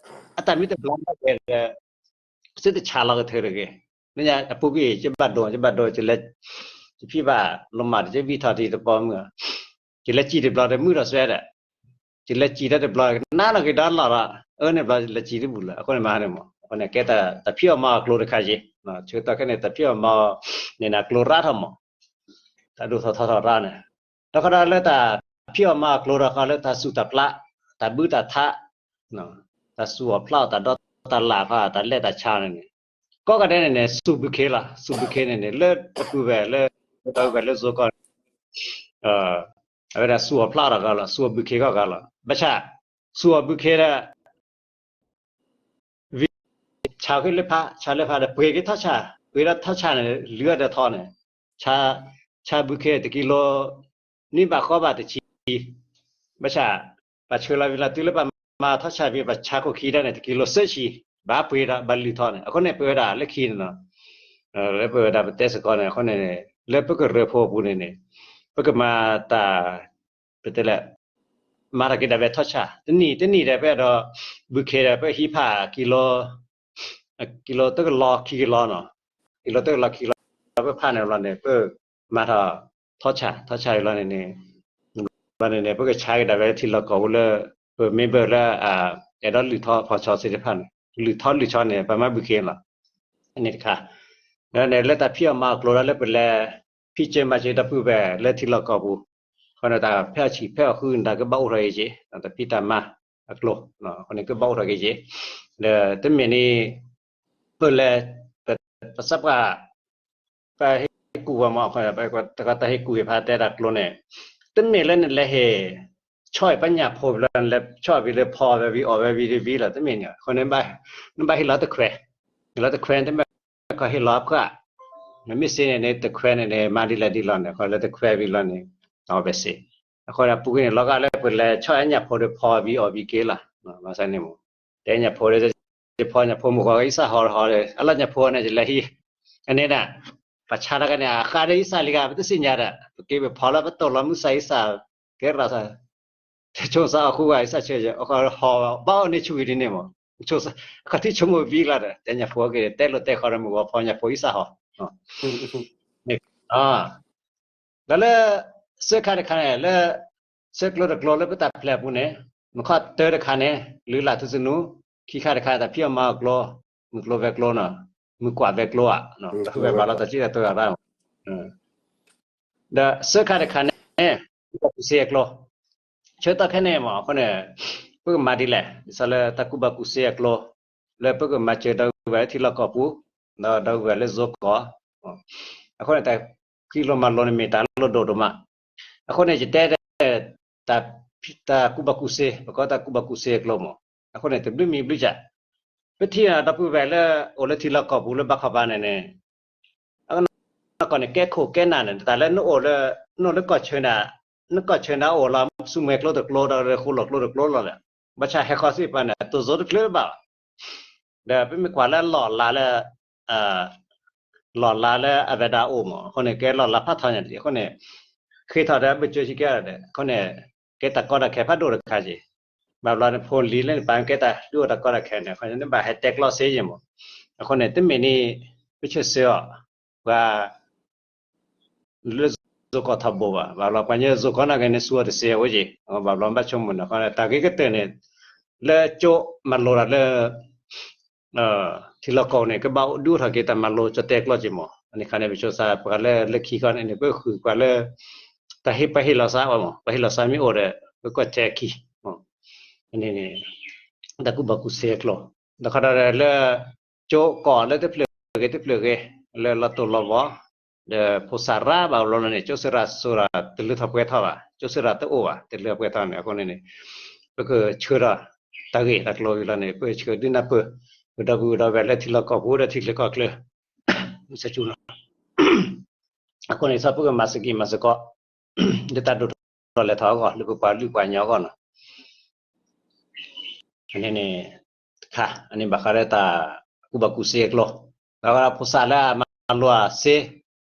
အတၢ်မ့ၢ်တဘျီဘၣ်ကဲဒီး စ့တဆးလီၤကထၢတဂ့ၤ မ့ၢ်ညါအပူၤကွံာ် ယဘၣ်ဒိ ယဘၣ်ဒိ ယလဲၤ ယဖံးဘၣ်လိမၤဒီး ယဝံထီၣ်တံၤတပီၤမုၢ် ယလဲၤစံးတဘျီဒီးမုၢ်ဒီးစွဲဒီး ယလဲၤစံးတၢ်တဘျီ ကနၣ်နီၢ်က့ၤဒီးလီၢ်ဒီး အၢန့ၣ်ဘျီလဲၤစံးတဘူၣ်လၢၤ အဃိန့ၣ်မၤန့ၣ်မး အဃိန့ၣ်ကဲတၢ်ဖံးအီၣ်မၤအီၣ်ကျိတခါယ့ၣ် ဆၢကတီၢ်ခဲန့ၣ် တၢ်ဖံးအီၣ်မၤအီၣ်န့ၣ် အကျိရၢထီၣ်မး တၢ်ဒိၣ်ထီၣ်ထီထီၣ်ရၢန့ၣ် ဒီးဃီဒီးလၢတၢ်ဖံးအီၣ်မၤအီၣ်ကျိဒီးဃီလၢတၢ်စူၢ်တၢ်ပျၢ် တၢ်ဘုတၢ်ထး တၢ်စူၢ်အီၣ်ဖျးအီၣ်တၢ်ဒီတၢ်လၢ်ဃီ တၢ်လဲၢ်တၢ်ဆါန့ၣ်န့ၣ် ကိးဂၤဒဲးန့ၣ်န့ၣ် စူၢ်ဘုခ့လီၤ စူၢ်ဘုခ့န့ၣ်န့ၣ် လၢတပုၢ်ဝဲၢ်လၢ ဒီပုၢ်ဝဲၢ်လၢယိၤကီၢ်န့ၣ် အဝဲဒၣ်စူၢ်အီၣ်ဖျးအီၣ်တၢ်ဂၤလီၤ စူၢ်အီၣ်ဘုခ့ကီၢ်ဂၤလီၤ ဘၣ်ဆၣ် စူၢ်အီၣ်ဘုခ့ဒီး ဝံၤ ဆါဃ့လၢဖး ဆါလၢဖးဒီး ပှ့ၤက့ၤထီၣ်ဆါ ပှ့ၤဒီးထီၣ်ဆါန့ၣ် လုၢ်အီၣ်ဒီးထီန့ၣ် ဆါ ဆါဘုခ့တကံလိ နွံဘးဃိးဘးတဆံ ဘၣ်ဆၣ် ပှၤဆှၢလီၤဝံၤလီၤ တုၤလၢပှၤမၤထီၣ်ဆါဖဲ ပှၤဆါခိၣ်ခံဒၣ်န့ၣ် တကံလိစဲးဆံ ဘၣ်ပှ့ၤဒီးဘၣ်လုၢ်ထီန့ၣ် အဃိန့ၣ် ပဝဲဒၣ်လၢခံန့ၣ်နီၤ လၢပဝဲဒၣ်ပတဲစ့ၢ်ကီးန့ၣ် အဃိန့ၣ် လၢပကရၢဖိအပူၤန့ၣ်န့ၣ် ပကမၤတၢ် ပတဲလဲၣ် မၤတၢ်က့ၤဒၣ်ဝဲထီၣ်ဆါ တနံၣ်တနံၣ်ဒီး ပအဲၣ်ဒိး ဘုခ့ဒီး ပဟံးဖးကံလိ ကံလိတကလီခံကလီနီၤ ကံလိတကလီခံကလီ ပဖးန့ၣ်ဘျီန့ၣ် ပမၤထီၣ် ထီၣ်ဆါ ထီၣ်ဆါအံၤလီၤန့ၣ်န့ၣ် ဘျီန့ၣ်န့ၣ် ပကဆါက့ၤဒၣ်ဝဲထံလီၢ်ကီၢ်ပူၤလၢ ပ member လၢ အဲၣ်ဒိးလုၢ်ထီၣ်ဖီၣ်ဆီသ့ၣ်တဖၣ်န့ၣ် လုၢ်ထီၣ်လုၢ်ဆီန့ၣ် ပမၤဘုခ့လီၤ အန့ၣ်တခါ ဒီးန့ၣ်လၢတၢ်ဖံးအီၣ်မၤအီၣ်ကျိဒီးလၢပလဲၤ ဖံးစၢၤမၤစၢၤဒီပုၢ်ဝဲၢ်လၢထံလီၢ်ကီၢ်ပူၤ အဃိန့ၣ်တၢ်ဖဲအဆံးဖဲအဃုန့ၣ် တၢ်ကဘၣ်အိၣ်ထီၣ်က့ၤက့ၤ တၢ်ဖံးတၢ်မၤအကျိ အဃိန့ၣ်ကဘၣ်အိၣ်ထီၣ်က့ၤက့ၤ ဒီးတမ့ၢ်န့ၣ် ပလဲၤ ပစပ်ပှၤ ပဟ့ၣ်ကူၣ်ဝဲမး တၢ်ဟ့ၣ်ကူၣ်က့ၤဖးတဲတၢ်ကျိန့ၣ် တမ့ၢ်လၢနလဲၤဟ့ၣ် ဆီၣ်အံၤပညၣ်ဖိလၢနလဲၤဆီၣ်အံၤလၢဖီဝဲဝံၤအီၣ်ဝဲဝံၤတဝံၤလီၤ တမ့ၢ်န့ၣ် အဃိန့ၣ် နဘၣ်ဟ့ၣ်လီၤတခွဲး ဟ့ၣ်လီၤတခွဲးတမ့ၢ်ခီဟ့ၣ်လီၤအဖှၣ် နမ့ၢ်စ့န့ၣ်န့ၣ် တခွဲးန့ၣ်န့ၣ် မၤဒ်လဲၣ်ဒ်လဲၣ်န့ၣ် ခီလၢတခွဲးဝံၤလီၤန့ၣ် အီၣ်ဝဲစ့ အဃိဒီးပူၤကွံာ်န့ၣ် လီၤဂာ်လၢပလဲၤဆီၣ်အညၣ်ဖိဒီးဖီဝံၤအီၣ်ဝံၤက့ၤလီၤ ဘၣ်ဆၣ်န့ၣ်မ့ၢ် တဲညၣ်ဖိဒီး ယဖီညၣ်ဖိမုၢ်ဂီၤက့ၤအံသၣ်ဟီဟီဒီး အလီၢ်ညၣ်ဖိန့ၣ် ယလဲၤဟံး အန့ၣ်ဒၣ် ပှၤဆါတၢ်ကန့ၣ် အဃါဒီးအံသၣ်လံဂၤ ပတသ့ၣ်ညါဒီး ပက့ၤပဖီလၢပတိၢ်လီၤမုၢ်သၣ်အံသၣ် ကဲရၤသး ဆိစါအီၣ်ဃုဂၤအံသၣ်ဆၢယဲ အခီဟီဘၣ်အီၣ်န့ၢ်ဆူၣ်ဝံၤဒ်န့ၣ်မး အခီထံဆိကမိၣ်ဝံၤလီၤဒီး တဲညၣ်ဖိက့ၤ တဲလိာ်တဲဃီဒီးမုၢ်ဂီၤဖီညၣ်ဖိအံသၣ်ဟီ ဒီးလၢ စၢခါတခါန့ၣ် လၢ စၢကျိတကျိလၢပတၢ်ဖျဲးအပူၤန့ၣ် မုၢ်ခီၣ်တၢတခါန့ၣ် လုၢ်လၢ်ထူသနူ ခံခါတခါ တၢ်ဖံးအီၣ်မၤအီၣ်ကျိ မုၢ်ကျိဝဲၤကျိနီၤ မုၢ်ကွၢ်ဝဲၤကျိဧါ တၢ်ဃုဝဲဘၣ်လီၤတၢ်စံၣ်တၢ်တဂၤရၣ် ဒီးစၢခါတခါန့ၣ် ကူၣ်ဘၣ်ကူၣ်စ့အကျိ ဆၢကတီၢ်ခဲန့ၣ်မး အဃိန့ၣ် ပကမၤဒ်လဲၣ် ဒ်သိးလၢတၢ်ကူၣ်ဘၣ်ကူၣ်စ့အကျိ လၢပကမၤစၢၤဒီပုၢ်ဝဲၢ်လၢထံလီၢ်ကီၢ်ပူၤ ဒီးဒီပုၢ်ဝဲၢ်လၢယိၤကီၢ် အဃိန့ၣ် တၢ်ဖံးလိမၤလိန့ၣ်မ့ၢ်တၢ်လိၣ်ဒိၣ်ဒိၣ်မး အဃိန့ၣ် ယတဲ တၢ်ကူၣ်ဘၣ်ကူၣ်စ့ ပကိးတၢ်ကူၣ်ဘၣ်ကူၣ်စ့အကျိမး အဃိန့ၣ် တဘျုးမံဘျုးကၢ်, ပထံၣ်ဒီပုၢ်ဝဲၢ်လၢ အိၣ်လၢထံလီၢ်ကီၢ်ပူၤလၢဘၣ်ခီပၤန့ၣ်န့ၣ် အကနီၢ်ကီၢ်န့ၣ် ကဲခိၣ်ကဲနၢ်န့ၣ် တၢ်လၢနအိၣ်လၢ နအိၣ်လၢကီၢ်ဆၢန့ၣ် နကီၢ်ဆၢန့ၣ်အိၣ်လီၤ ဆူမဲာ်ကျိတကျိ ဒီးဃိၣ်လီၢ်ကျိတကျိလီၤဒီး ဘၣ်ဆၣ်ဟဲဃီၤစ့ၢ်ပှၤန့ၣ် တိၢ်စိတချုးဘၣ်ဘၣ် ဒီးပမ့ၢ်ကွၢ်လၢလီၢ်လၤလၢ လီၢ်လၤလၢအဝဲဒၣ်အိၣ်မး အဃိန့ၣ် ကဲလီၢ်လၤဖးထီညါအဃိန့ၣ် ဃ့ထီၣ်ဒီးဘၣ်ကၠိဆံကဲဒီး အဃိန့ၣ် ကဲတၢ်ကီတၢ်ခဲဖးဒိၣ်တခါက့ၤ, ဘၣ်ဘျီန့ၣ် ဖိလံၤလၢန့ၣ်ပာ်ကဲတၢ်ဒုးအိၣ်တၢ်ကီတၢ်ခဲန့ၣ် အဃိန့ၣ် နဘၣ်ဟဲတဲကျီစ့ယ့ၢ်မး, အဃိန့ၣ် တမ့ၢ်န့ၣ် ပဆၢဆၢအီၤ ပှၤ လၢ ဇိုကီၢ်ထီဘိဘၣ်, ဘၣ်ဘျီပှၤညီ ဇိုကီၢ်နာ်က့န့ၣ် စူအီၤတစ့အအိၣ်က့ၤ, ဘၣ်ဘျီဘၣ်ဆိကမိၣ်န့ၣ် တၢ်ဂ့ၤကတၢၢ်န့ၣ် လၢကၠိမၤလိတၢ်လၢ ထံလီၢ်ကီၢ်န့ၣ် ကဘၣ်ဒုးအိၣ်ထီၣ်က့ၤတၢ်မၤလိကၠီၣ်တဲာ်ကျီၢ်က့ၤမး, အန့ၣ်ခါန့ၣ် ပဆိသး ပှၤလၢလၢခံခီန့ၣ် ပဃုပှၤလၢ တၢ်ဟ့ၣ်ပှၤဟ့ၣ်လီၤသးအီၤမး, ပှၤဟ့ၣ်လီၤသးမ့ၢ်အိၣ်ဒီး ပကွၢ်တဲာ်ခံ အန့ၣ်န့ၣ် တၢ်ကူၣ်ဘၣ်ကူၣ်သ့အကျိၤ, ဒီးခီဒီးလၢ ကၠိကီၢ်လၢတဖျၢၣ်ဂ့ၤတဖျၢၣ်ဂ့ၤ လၢလီၤတိၢ်လီၤဘီ ဒီးဖိသၣ်ရၣ်ဘၣ်လီၤန့ၣ် ကၠိစရၣ်စိၤဒီး တလုၢ်ထီၣ်ပှဲၤထီၣ်ဘၣ်, ကၠိစရၣ်တအိၣ်ဘၣ် တလုၢ်ထီၣ်ပှဲၤထီၣ်န့ၣ် အဃိန့ၣ်န့ၣ် ပကဆှၢဒီး တၢ်ဂ့ၢ်တၢ်ကျိၤဝံၤလီၤန့ၣ် ပကဆှၢဒုးနၢ်ပၢၢ် ပဒီပုၢ်ဒီဝဲၢ်လၢထံလီၢ်ကီၢ်ပူၤဒီးထံချၢကီၢ်ချၢ စကနီၤ အဃိန့ၣ် သးပကမၤစ့ၢ်ကီးမၤစ့ၢ်ကီး လၢတၢ်ဒိၣ်ထီၣ်လဲၤထီၣ်အဂီၢ် လၢပပှၤလုၢ်ပှၤကညီအဂီၢ်နီၤ အန့ၣ်န့ၣ် တခါ အန့ၣ်ဘၣ်ဃးလၢတၢ်ကူၣ်ဘၣ်ကူၣ်သ့အကျိၤ, ဘၣ်ဃးလၢဖိသၣ်လၢအမၤလိအီၤစ့,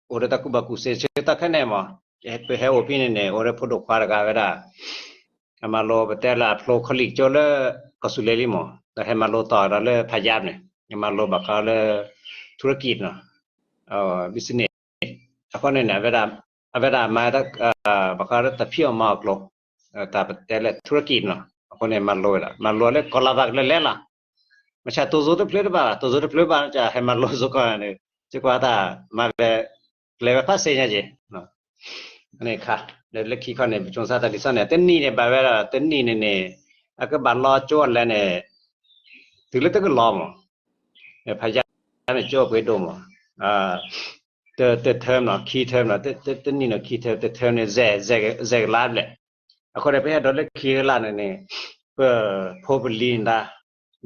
အိၣ်ဒီးတၢ်ကူၣ်ဘၣ်ကူၣ်သ့ဆၢကတီၢ်ခဲအံၤန့ၣ်မး, ပဟဲအိၣ်ဖဲန့ၣ်န့ၣ် အိၣ်ဒီးဖိဒိၣ်ခွါတဂၤဝဲဒၣ် အမၤလိပတဲလၢအဖျိခီလံၣ်ကၠိလၢ ကီၢ်စူၤလ့လံမး, ဒီးဟဲမၤလိတီၤဒီးလၢဖးယါန့ၣ်, အမၤလိဘၣ်ဃးလၢ ထူရကံၣ်နီၤ business အဃိန့ၣ်န့ၣ် အဝဲဒၣ်မၤ ဘၣ်ဃးလၢတၢ်ဖံးအီၣ်မၤအီၣ်အကျိၤ, တၢ်ပတဲလၢထူရကံၣ်နီၤ, အဃိန့ၣ် မၤလိဝဲဒၣ် မၤလိလၢကီၢ်လၤဘၣ်ကလဲၤလဲၤလီၤ, မ့ၢ်ဆၣ်တိၢ်စိတဖျၢၣ်တဘၣ်ဘၣ် တိၢ်စိတဖျၢၣ်ဘၣ် ဟဲမၤလိစ့ၢ်ကီးန့ၣ် စ့ၢ်ကီးတၢ်မၤဝဲ ကျဲဝဲဖးစ့ညါက့ၤ န့ၣ်ခါ ဒီးလၢခံခီန့ၣ် ပဆိသးတၢ်ဒ်သိးန့ၣ် တနံၣ်န့ၣ်ဘၣ်ဝဲဒၣ် တနံၣ်န့ၣ်န့ၣ် အကဘၣ်လီၤကၠိအလဲၣ်န့ၣ် တုၤလၢတကလီၤမး, ဖးယါန့ၣ်ကၠိအပှ့ၤဒိၣ်မး, တ term နီၤ ခံ term နီၤ တနံၣ်နီၤ ခံ term တ term န့ၣ် စဲးကလးဘျဲၣ်, အဃိန့ၣ် ပဟဲဒီးလၢခံကလးန့ၣ်န့ၣ် ပဖိပလံၤဒၣ်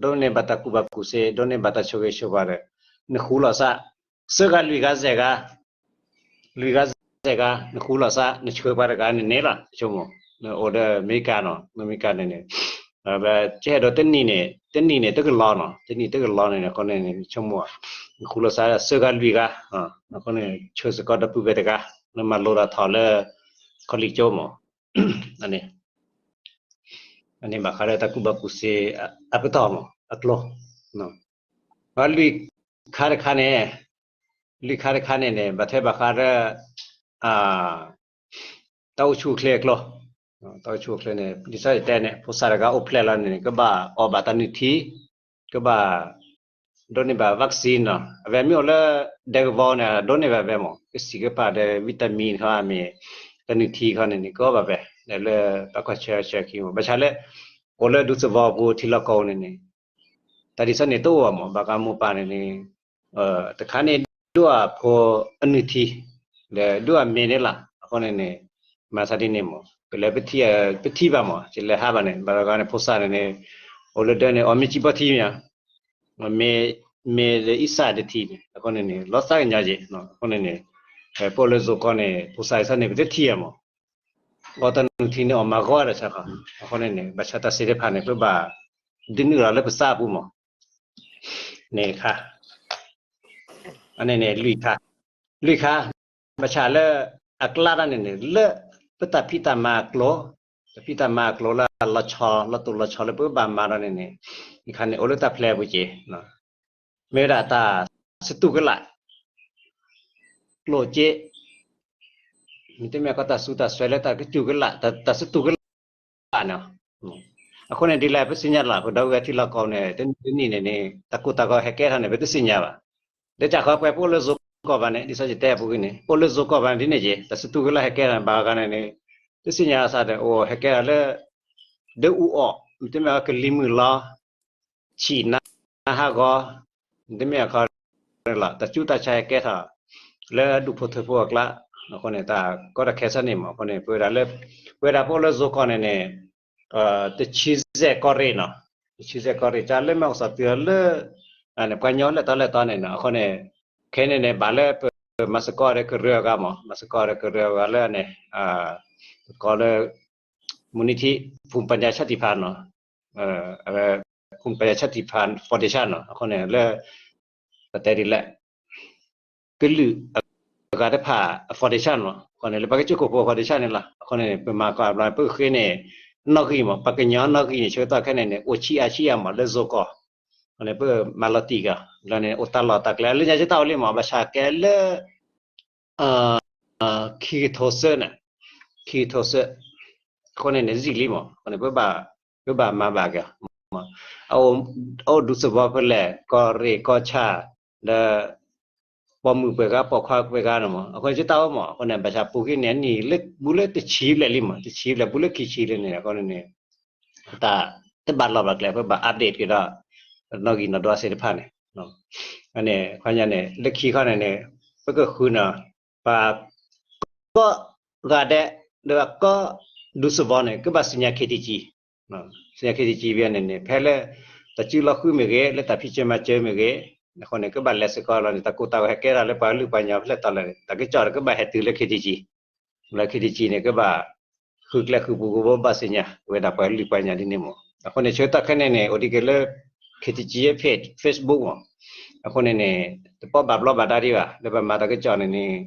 ဒိးန့ၢ်ဘၣ်တၢ်ကူၣ်ဘၣ်ကူၣ်သ့ ဒိးန့ၢ်ဘၣ်တၢ်ဆိၣ်ဂ့ၤဆိၣ်ဝါဒီး နဃူလီၤသး သၢဂၤလွံၢ်ဂၤစဲးဂၤ လွံၢ်ဂၤစဲးဂၤ နဃူလီၤသး နဆှၢပှၤတဂၤန့ၣ်န့ၣ်လီၤ ဆိကမိၣ် နအိၣ်ဒီးအမဲရကၤနီၤ အမဲရကၤန့ၣ်န့ၣ် ကဟဲဒီးတနံၣ်န့ၣ် တနံၣ်န့ၣ် တကလီၤနီၤ တနံၣ်တကလီၤန့ၣ် အဃိန့ၣ် ဆိကမိၣ် နဃူလီၤသး သၢဂၤလွံၢ်ဂၤ အဃိန့ၣ် ဆှၢစ့ၢ်ကီးဒီပုၢ်ဝဲၢ်တဂၤ လၢမၤလိတၢ်ထီၣ်လၢ college ကၠိမး အန့ၣ် အန့ၣ်ဘၣ်ဃးလၢတၢ်ကူၣ်ဘၣ်ကူၣ်သ့ အပတီၢ်မး အကျိၤ လွံၢ်ခါတခါန့ၣ် လွံၢ်ခါတခါန့ၣ်န့ၣ် ဘၣ်ထွဲဘၣ်ဃးလၢ တၢ်အိၣ်ဆူၣ်အိၣ်ချ့အကျိၤ တၢ်အိၣ်ဆူၣ်အိၣ်ချ့န့ၣ် ဒ်သိးယတဲန့ၣ် ဖိသၣ်တဂၤအိၣ်ဖျဲၣ်လီၤန့ၣ် ကဘၣ်အီၣ်ဘၣ်တၢ်နုၢ်ထံ ကဘၣ် ဒိးန့ၢ်ဘၣ် vaccine နီၤ အဝဲမ့ၢ်အိၣ်လၢ ဒဲကဝီၤန့ၣ် ဒိးန့ၢ်ဘၣ်ဝဲမး ကစံးကပာ်ဒီး vitamin ခီမ့ၢ် တၢ်နုၢ်ထံခီန့ၣ်န့ၣ် ကအီၣ်ဘၣ်ဝဲ လၢပှၤကွၢ်ဆၢဆၢခံမး ဘၣ်ဆၣ်လၢ အိၣ်လၢဒူသဝီပူၤထံလီၢ်ကီၢ်ပူၤန့ၣ်န့ၣ် တၢ်ဒ်သိးန့ၣ်တအိၣ်ဘၣ်မး ဘၣ်ဃးမိၢ်ပၢ်န့ၣ်န့ၣ် တခါန့ၣ် ဒိၣ်အဖိအနုၢ်ထံ ဒီးဒိၣ်အမ့ၤန့ၣ်လီၤ အဃိန့ၣ်န့ၣ် မၤသးဒ်န့ၣ်မး ကလဲၤပထံၣ် ပထံၣ်ဘၣ်မး ကလဲၤဟးဘၣ်န့ၣ် ဘၣ်တဂၤန့ၣ် ဖိသၣ်န့ၣ်န့ၣ် အိၣ်လၢဒၢန့ၣ် အီၣ်မ့ၤကံဘီထံမ့ၢ် မ့ၢ် မ့ၢ်လၢအံသၣ်တထံၣ်န့ၣ် အဃိန့ၣ်န့ၣ် လီၤသးကညီၤက့ၤ အဃိန့ၣ်န့ၣ် ပအိၣ်လၢယိၤကီၢ်န့ၣ် ဖိသၣ်အံၤသ့ၣ်န့ၣ် ပတထံၣ်အမး အီၣ်တၢ်နုၢ်ထံန့ၣ် အီၣ်မၤဂီၢ်ဒီးဆၣ်ဃီ အဃိန့ၣ်န့ၣ် ဘၣ်ဆၣ်တၢ်သ့ၣ်တဖၣ်န့ၣ် ပဘၣ်ဒုးနုာ်လီၤလၢပသးအပူၤမး န့ၣ်တခါ အန့ၣ်န့ၣ် လွံၢ်ခါ လွံၢ်ခါ ဘၣ်ဆၣ်လၢ အကျါတၢ်န့ၣ်န့ၣ် လၢ ပတၢ်ဖံးတၢ်မၤအကျိၤ တၢ်ဖံးတၢ်မၤအကျိၤလၢလီၤဆီ လီၤတိၢ်လီၤဆီလၢပဘၣ်မၤဒီးန့ၣ်န့ၣ် ယခါန့ၣ် အိၣ်လၢတၢ်ဖျဲးပူၤက့ၤ မ့ၢ်ဝဲဒၣ်တၢ်စတူးကလာ် ကျိၣ်စ့ မ့တမ့ၢ်ကီတၢ်စူးတၢ်စွဲလၢတၢ်ကစူးကလာ် တၢ်စတူးကလာ်န့ၣ် အဃိန့ၣ် ဒ်လဲၣ်ပသ့ၣ်ညါလီၤ ပဒီပုၢ်ဝဲၢ်ထံလီၢ်ကီၢ်န့ၣ် တနံၣ်တနံၣ်န့ၣ်န့ၣ် တၢ်ကိၢ်တၢ်ဂီၤဟဲကဲထီၣ်န့ၣ် ပတသ့ၣ်ညါဘၣ် ဒီးကၢ်ဃီပှဲၤပအိၣ်လၢယိၤကီၢ်ဘၣ်န့ၣ် ဒ်သိးယတဲအပူၤကွံာ်န့ၣ် ပအိၣ်လၢယိၤကီၢ်ဘၣ်န့ၣ်ဒ်န့ၣ်က့ၤ တၢ်စတူးကလာ်ဟဲကဲထီၣ်န့ၣ် ဘၣ်ဂၤဂၤန့ၣ်န့ၣ် တသ့ၣ်ညါအသးဒီး အိၣ်ဟဲကဲထီၣ်လၢ ဒၢအူအီၣ် မ့တမ့ၢ်ကလံၤမုၢ်လီၤ ဆံးနါဟးဂီၤ မ့တမ့ၢ်အခီ လီၤ တၢ်စူးတၢ်ဆါဟဲကဲထီၣ် လၢဒူၣ်ဖိထၢဖိအကျါ အဃိန့ၣ် တၢ်ကီတၢ်ခဲစ့ၢ်န့ၣ်မး အဃိန့ၣ် ပဝဲဒၣ်လၢ ပဝဲဒၣ်ပအိၣ်လၢယိၤကီၢ်န့ၣ်န့ၣ် တဆံစဲးကီၢ်ရ့ၣ်နီၤ ဆံဆဲးကီၢ်ရ့ၣ်ကၠါလၢမ့ၢ်အိၣ်စီၤတုၤလၢ ပှၤကညီလၢတီလၢတီန့ၣ်နီၤ အဃိန့ၣ် ခဲန့ၣ်န့ၣ် ဘၣ်လၢပမၤစ့ၢ်ကီးဒီးကရၢအဂၤမး မၤစ့ၢ်ကီးဒီးကရၢအဂၤလၢန့ၣ် ပကိးလၢ မုၢ်နံၤထံ ဖူပညါဆၣ်တံၢ်ဖးနီၤ ဖူပညါဆၣ်တံၢ်ဖး foundation နီၤ အဃိန့ၣ်လၢ ပတဲဒ်လဲၣ် ကလုာ်အဂၤတဖၣ်အ foundation မး အဃိန့ၣ် လၢပှၤကစၢၢ်ခိၣ်ဖိအ foundation န့ၣ်လီၤ. အဃိန့ၣ် ပမၤကီးဘျီ ပဃ့န့ၣ် နီၣ်ဂံၢ်မး ပှၤကညီနီၣ်ဂံၢ်န့ၣ် ဆၢကတီၢ်ခဲန့ၣ်န့ၣ် အိၣ်ဆံးအါဆံးအါမး လၢစိကီၢ် အဃိန့ၣ် ပမၤလီၤတံၢ်ကီး ဘျီန့ၣ် အိၣ်တၢ်လီၢ်တၢ်ကျဲ လၢညါကတၢ်အိၣ်လံမး ဘၣ်ဆၣ်ကဲလၢ ခံကထိသၢန့ၣ် ခံကထိသၢ အဃိန့ၣ်န့ၣ် စံၣ်လံမး အဃိန့ၣ် ပဘၣ်မၤဘၣ်က့ၤ အအိၣ်ဒူသဝီဖဲလဲၣ် ကီၢ်ရ့ၣ်ကီၢ်ဆၣ် ဒီး ပိာ်မုၣ်ပှဲၤဂၤ ပိာ်ခွါပှဲၤဂၤန့ၣ်မး အဃိန့ၣ် ကတၢ်အိၣ်မး အဃိန့ၣ် ဘၣ်ဆၣ်ပူၤကွံာ်န့ၣ် အနံၣ်လၢဘူးလၢတဆံဘျဲၣ်လံမး တဆံဘျဲၣ် ဘူးလၢခံဆံလံန့ၣ် အဃိန့ၣ်န့ၣ် တၢ်တဘၣ်လီၤဘၣ်ကျဲ ပဘၣ် update က့ၤဒီး နီၣ်ဂံၢ်နီၣ်ဒွးသ့ၣ်တဖၣ်န့ၣ် န့ၣ် ခီညါန့ၣ် လၢခံခီန့ၣ်န့ၣ် ပကဃုန့ၣ် ပှၤ ကိးဂၤဒဲး ဒီးကိးဒူသဝီန့ၣ် ကဘၣ်သ့ၣ်ညါ KTG သ့ၣ်ညါ KTG ဘၣ်န့ၣ်န့ၣ် ဖဲလၢ တၢ်စုလီၤဃုမ့ၢ်ဂ့ၤ လၢတၢ်ဖံးစၢၤမၤစၢၤမ့ၢ်ဂ့ၤ အဃိန့ၣ် ကဘၣ်လဲၤစ့ၢ်ကီးလီၤန့ၣ် တၢ်ကိၢ်တၢ်ဂီၤဟဲကဲထီၣ်လၢပှၤကလုာ်ပှၤကညီဖဲလဲၣ်တီၤလဲၣ်န့ၣ် တၢ်ကစီၣ်ဒီးကဘၣ်ဟဲတုၤလၢ KTG လၢ KTG န့ၣ် ကဘၣ်ဃုကျဲဃုပူၤကဘိဘၣ်သ့ၣ်ညါ ဝဲဒၣ်ပှၤကလုာ်ပှၤကညီဒ်န့ၣ်မး အဃိန့ၣ် ဆၢကတီၢ်ခဲန့ၣ်န့ၣ် အိၣ်ဒံးက့ၤလၢ KTG အ page Facebook မး အဃိန့ၣ်န့ၣ် တပီၢ်ဘၣ်ဘျီးဘၣ်ဒါဒံးဘၣ် လၢပမၤတၢ်ကစီၣ်န့ၣ်န့ၣ်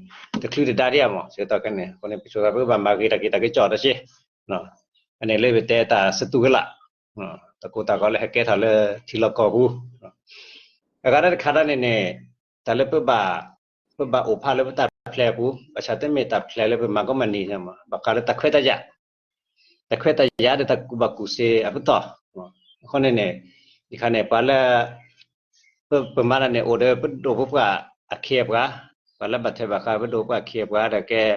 တချုးတဒါဒံးဧါမး ဆၢကတီၢ်ခဲန့ၣ် အဃိန့ၣ် ပဆိသးပကဘၣ်မၤဂ့ၤတၢ်က့ၤတၢ်ကစီၣ်တစ့ အန့ၣ်လၢပတဲတၢ်စတူးကလာ် တၢ်ကိၢ်တၢ်ဂီၤလၢဟဲကဲထီၣ်လၢထံလီၢ်ကီၢ်ပူၤ အဂၤတၢ်တခါဒၣ်န့ၣ်န့ၣ် တၢ်လၢပဘၣ် ပဘၣ်အိၣ်ဖးလၢပတၢ်ဖျဲးအပူၤ ဘၣ်ဆၣ်တမ့ၢ်တၢ်ဖျဲးလၢပမၤကီမၤနံၤန့ၣ်မး ဘၣ်ဃးလၢတၢ်ခွဲးတၢ်ယာ် တၢ်ခွဲးတၢ်ယာ်ဒီးတၢ်ကူၣ်ဘၣ်ကူၣ်သ့အပတီၢ် အဃိန့ၣ်န့ၣ် ယခါန့ၣ် ပှၤလၢ ပမၤတၢ်န့ၣ် အိၣ်ဒီးပဒိၣ်ပပှၢ်အခ့အပှၤ ပှၤလၢဘၣ်ထွဲဘၣ်ဃးပဒိၣ်ပပှၢ်အခ့အပှၤဒီးကဲ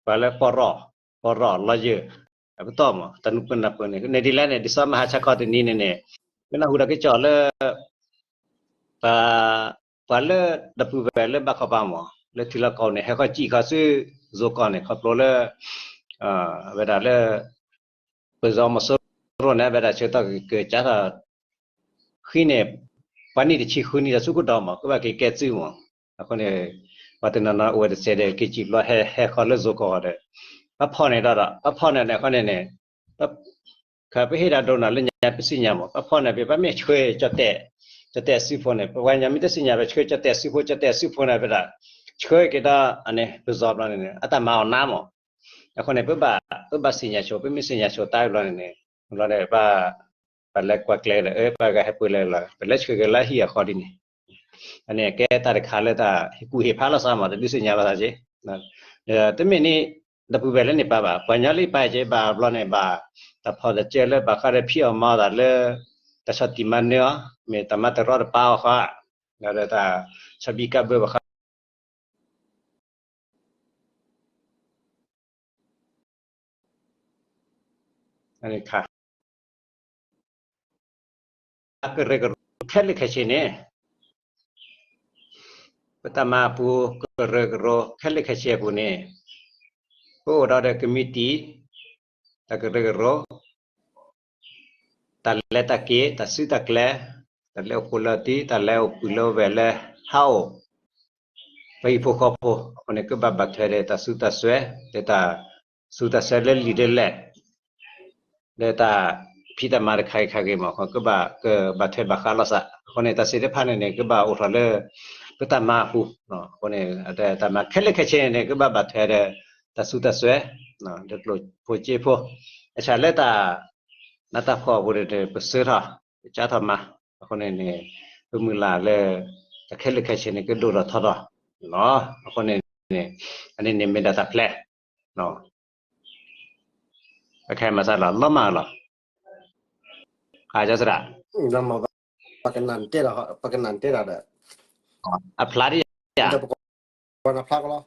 ပှၤလၢပီၢ်ရီၣ် ပီၢ်ရီၣ် lawyer အပတီၢ်မး တၢ်နုာ်ပၢၢ်နၢ်ပၢၢ်န့ၣ် န့ၣ်ဒ်လဲၣ်န့ၣ် ဒ်သိးမဟါဆါခီတနံၤန့ၣ်န့ၣ် မ့ၢ်နၢ်ဟူတၢ်ကစီၣ်လၢ ပ ပှၤလၢဒီပုၢ်ဝဲၢ်လၢဘၣ်ခီပၤမး လၢထံလီၢ်ကီၢ်န့ၣ် ဟဲဃီၤစံၣ်ဃီၤဆူ ယိၤကီၢ်န့ၣ် ခီဖျိလၢ အဝဲဒၣ်လၢ ပၢၤစီၤမီၤစိရိၤန့ၣ် အဝဲဒၣ်ဆၢကတီၢ်ကကၢၤကၠါထီၣ် ဃံန့ၣ် ပှၤနံၣ်တဆံဃုနံၣ်ဒီးဆူကဒီးမး ကဘၣ်က့ၤကဲသုးမး အဃိန့ၣ် ပှၤတနီၤနီၤအိၣ်ဝဲတစဲးဒီး က့ၤစံၣ်ဘျီဟဲ ဟဲဃီၤလၢယိၤကီၢ်ဒီး ပှၤဖီၣ်န့ၢ်ဒီး ပှၤဖီၣ်န့ၢ်န့ၣ် အဃိန့ၣ်န့ၣ် ခါပဟ့ၣ်ဒၣ်ဒိးနီၤလၢညါပသ့ၣ်ညါမး ပှၤဖီၣ်န့ၢ်ပှၤ ပမ့ၢ်ဆှၢကၠီၣ်တဲာ် ကၠီၣ်တဲာ်အစုဖိန့ၣ် ပှၤကညီမ့ၢ်တသ့ၣ်ညါ ပှၤဆှၢကၠီၣ်တဲာ်အစုဖိ ကၠီၣ်တဲာ်အစုဖိန့ၣ် ပဒၣ် ဆှၢက့ၤဒီး အန့ၣ် ပၢၤစီၤဘျီန့ၣ်န့ၣ် အတၢ်မၤအီၤနါမး အဃိန့ၣ် ပဘၣ် ပဘၣ်သ့ၣ်ညါဆိ ပမ့ၢ်သ့ၣ်ညါဆိတၢ်ဘျီန့ၣ်န့ၣ် ဘျီန့ၣ် ပ ပလဲၤကွၢ်ကျဲဒီး အၢ ပှၤဂၤဟဲပှဲၤလဲၤလီၤ ပလဲၤဆှၢက့ၤလၢဟံၣ်အဃီဒ်န့ၣ် အန့ၣ်ကဲတၢ်တခါလၢတၢ်ဟ့ၣ်ကူၣ်ဟ့ၣ်ဖးလီၤသးမး တဒုးသ့ၣ်ညါလီၤသးက့ တမ့ၢ်န့ၣ် ဒီပုၢ်ဝဲၢ်လၢန့ၣ်ပာ်ဘၣ် ပှၤကညီလၢပာ်က့ၤဘၣ်ဘျီန့ၣ်ဘၣ် တၢ်ဖီၣ်တၢ်စၢလၢဘၣ်ဃးဒီးဖံးအီၣ်မၤအီၣ်သးလၢ တၢ်ဆီၣ်တံၢ်မၤနၢၤအီၤ မ့ၢ်တၢ်မၤတရီတပါအီၤဃီ ဒီးတၢ်ဆီၣ်ဘံၣ်ကးဘၢဘၣ်ဃး ကရၢကရိခဲလၢာ်ခဲဆ့န့ၣ် ပတၢ်မၤအပူၤ ကရၢကရိခဲလၢာ်ခဲဆ့အပူၤန့ၣ် ပအိၣ်ဒီးကမံးတံာ် တၢ်ကရၢကရိ တၢ်လဲၤတၢ်က့ၤ တၢ်စုတၢ်ကျဲၤ တၢ်လဲၤအိၣ်ဖှိၣ်လၢတံၢ် တၢ်လဲၤအိၣ်ပုၢ်လၢဝဲၢ်လၢဟးအိၣ် ပဟံၣ်ဖိဃီဖိ အဃိန့ၣ် ကဘၣ်ဘၣ်ထွဲဒီးတၢ်စုတၢ်စွဲ ဒီးတၢ်စုတၢ်စွဲလၢလံာ်ဒ်လဲၣ် ဒီးတၢ်ဖံးတၢ်မၤတခါဂ့ၤခါဂ့ၤမး အဃိကဘၣ်ကဘၣ်ထွဲဘၣ်ဃးလိာ်သး အဃိန့ၣ် တၢ်သ့ၣ်တဖၣ်န့ၣ်န့ၣ် ကဘၣ်အိၣ်ထီၣ်လၢ ပတၢ်မၤအပူၤ အဃိန့ၣ် တၢ်မၤခဲလၢာ်ခဲဆ့န့ၣ် ကဘၣ်ဘၣ်ထွဲဒီး တၢ်စုတၢ်စွဲ ဒီးကျိၣ်ဖိစ့ဖိ အဆၢလၢတၢ် နတၢ်ဖှီၣ်အပူၤဒီး ပစၢထီၣ် ပကၢထီၣ်မၤ အဃိန့ၣ်န့ၣ် ပမုၢ်လၢ်လၢ တၢ်ခဲလၢာ်ခဲဆ့န့ၣ် ကဒိၣ်ထီၣ်ထီထီၣ်လီၤ. အဃိန့ၣ်န့ၣ် အန့ၣ်န့ၣ်မ့ၢ်ဒၣ်တၢ်ဖျဲး ပခဲမၤစၢ်လီၤ လီၤမၢ်လီၤ အစၢ်စရၣ် ပကနၣ်တဲဒီး ပကနၣ်တဲဒီး အဖျါဒ်ယၤ ပကွၢ်နဖျါကလီ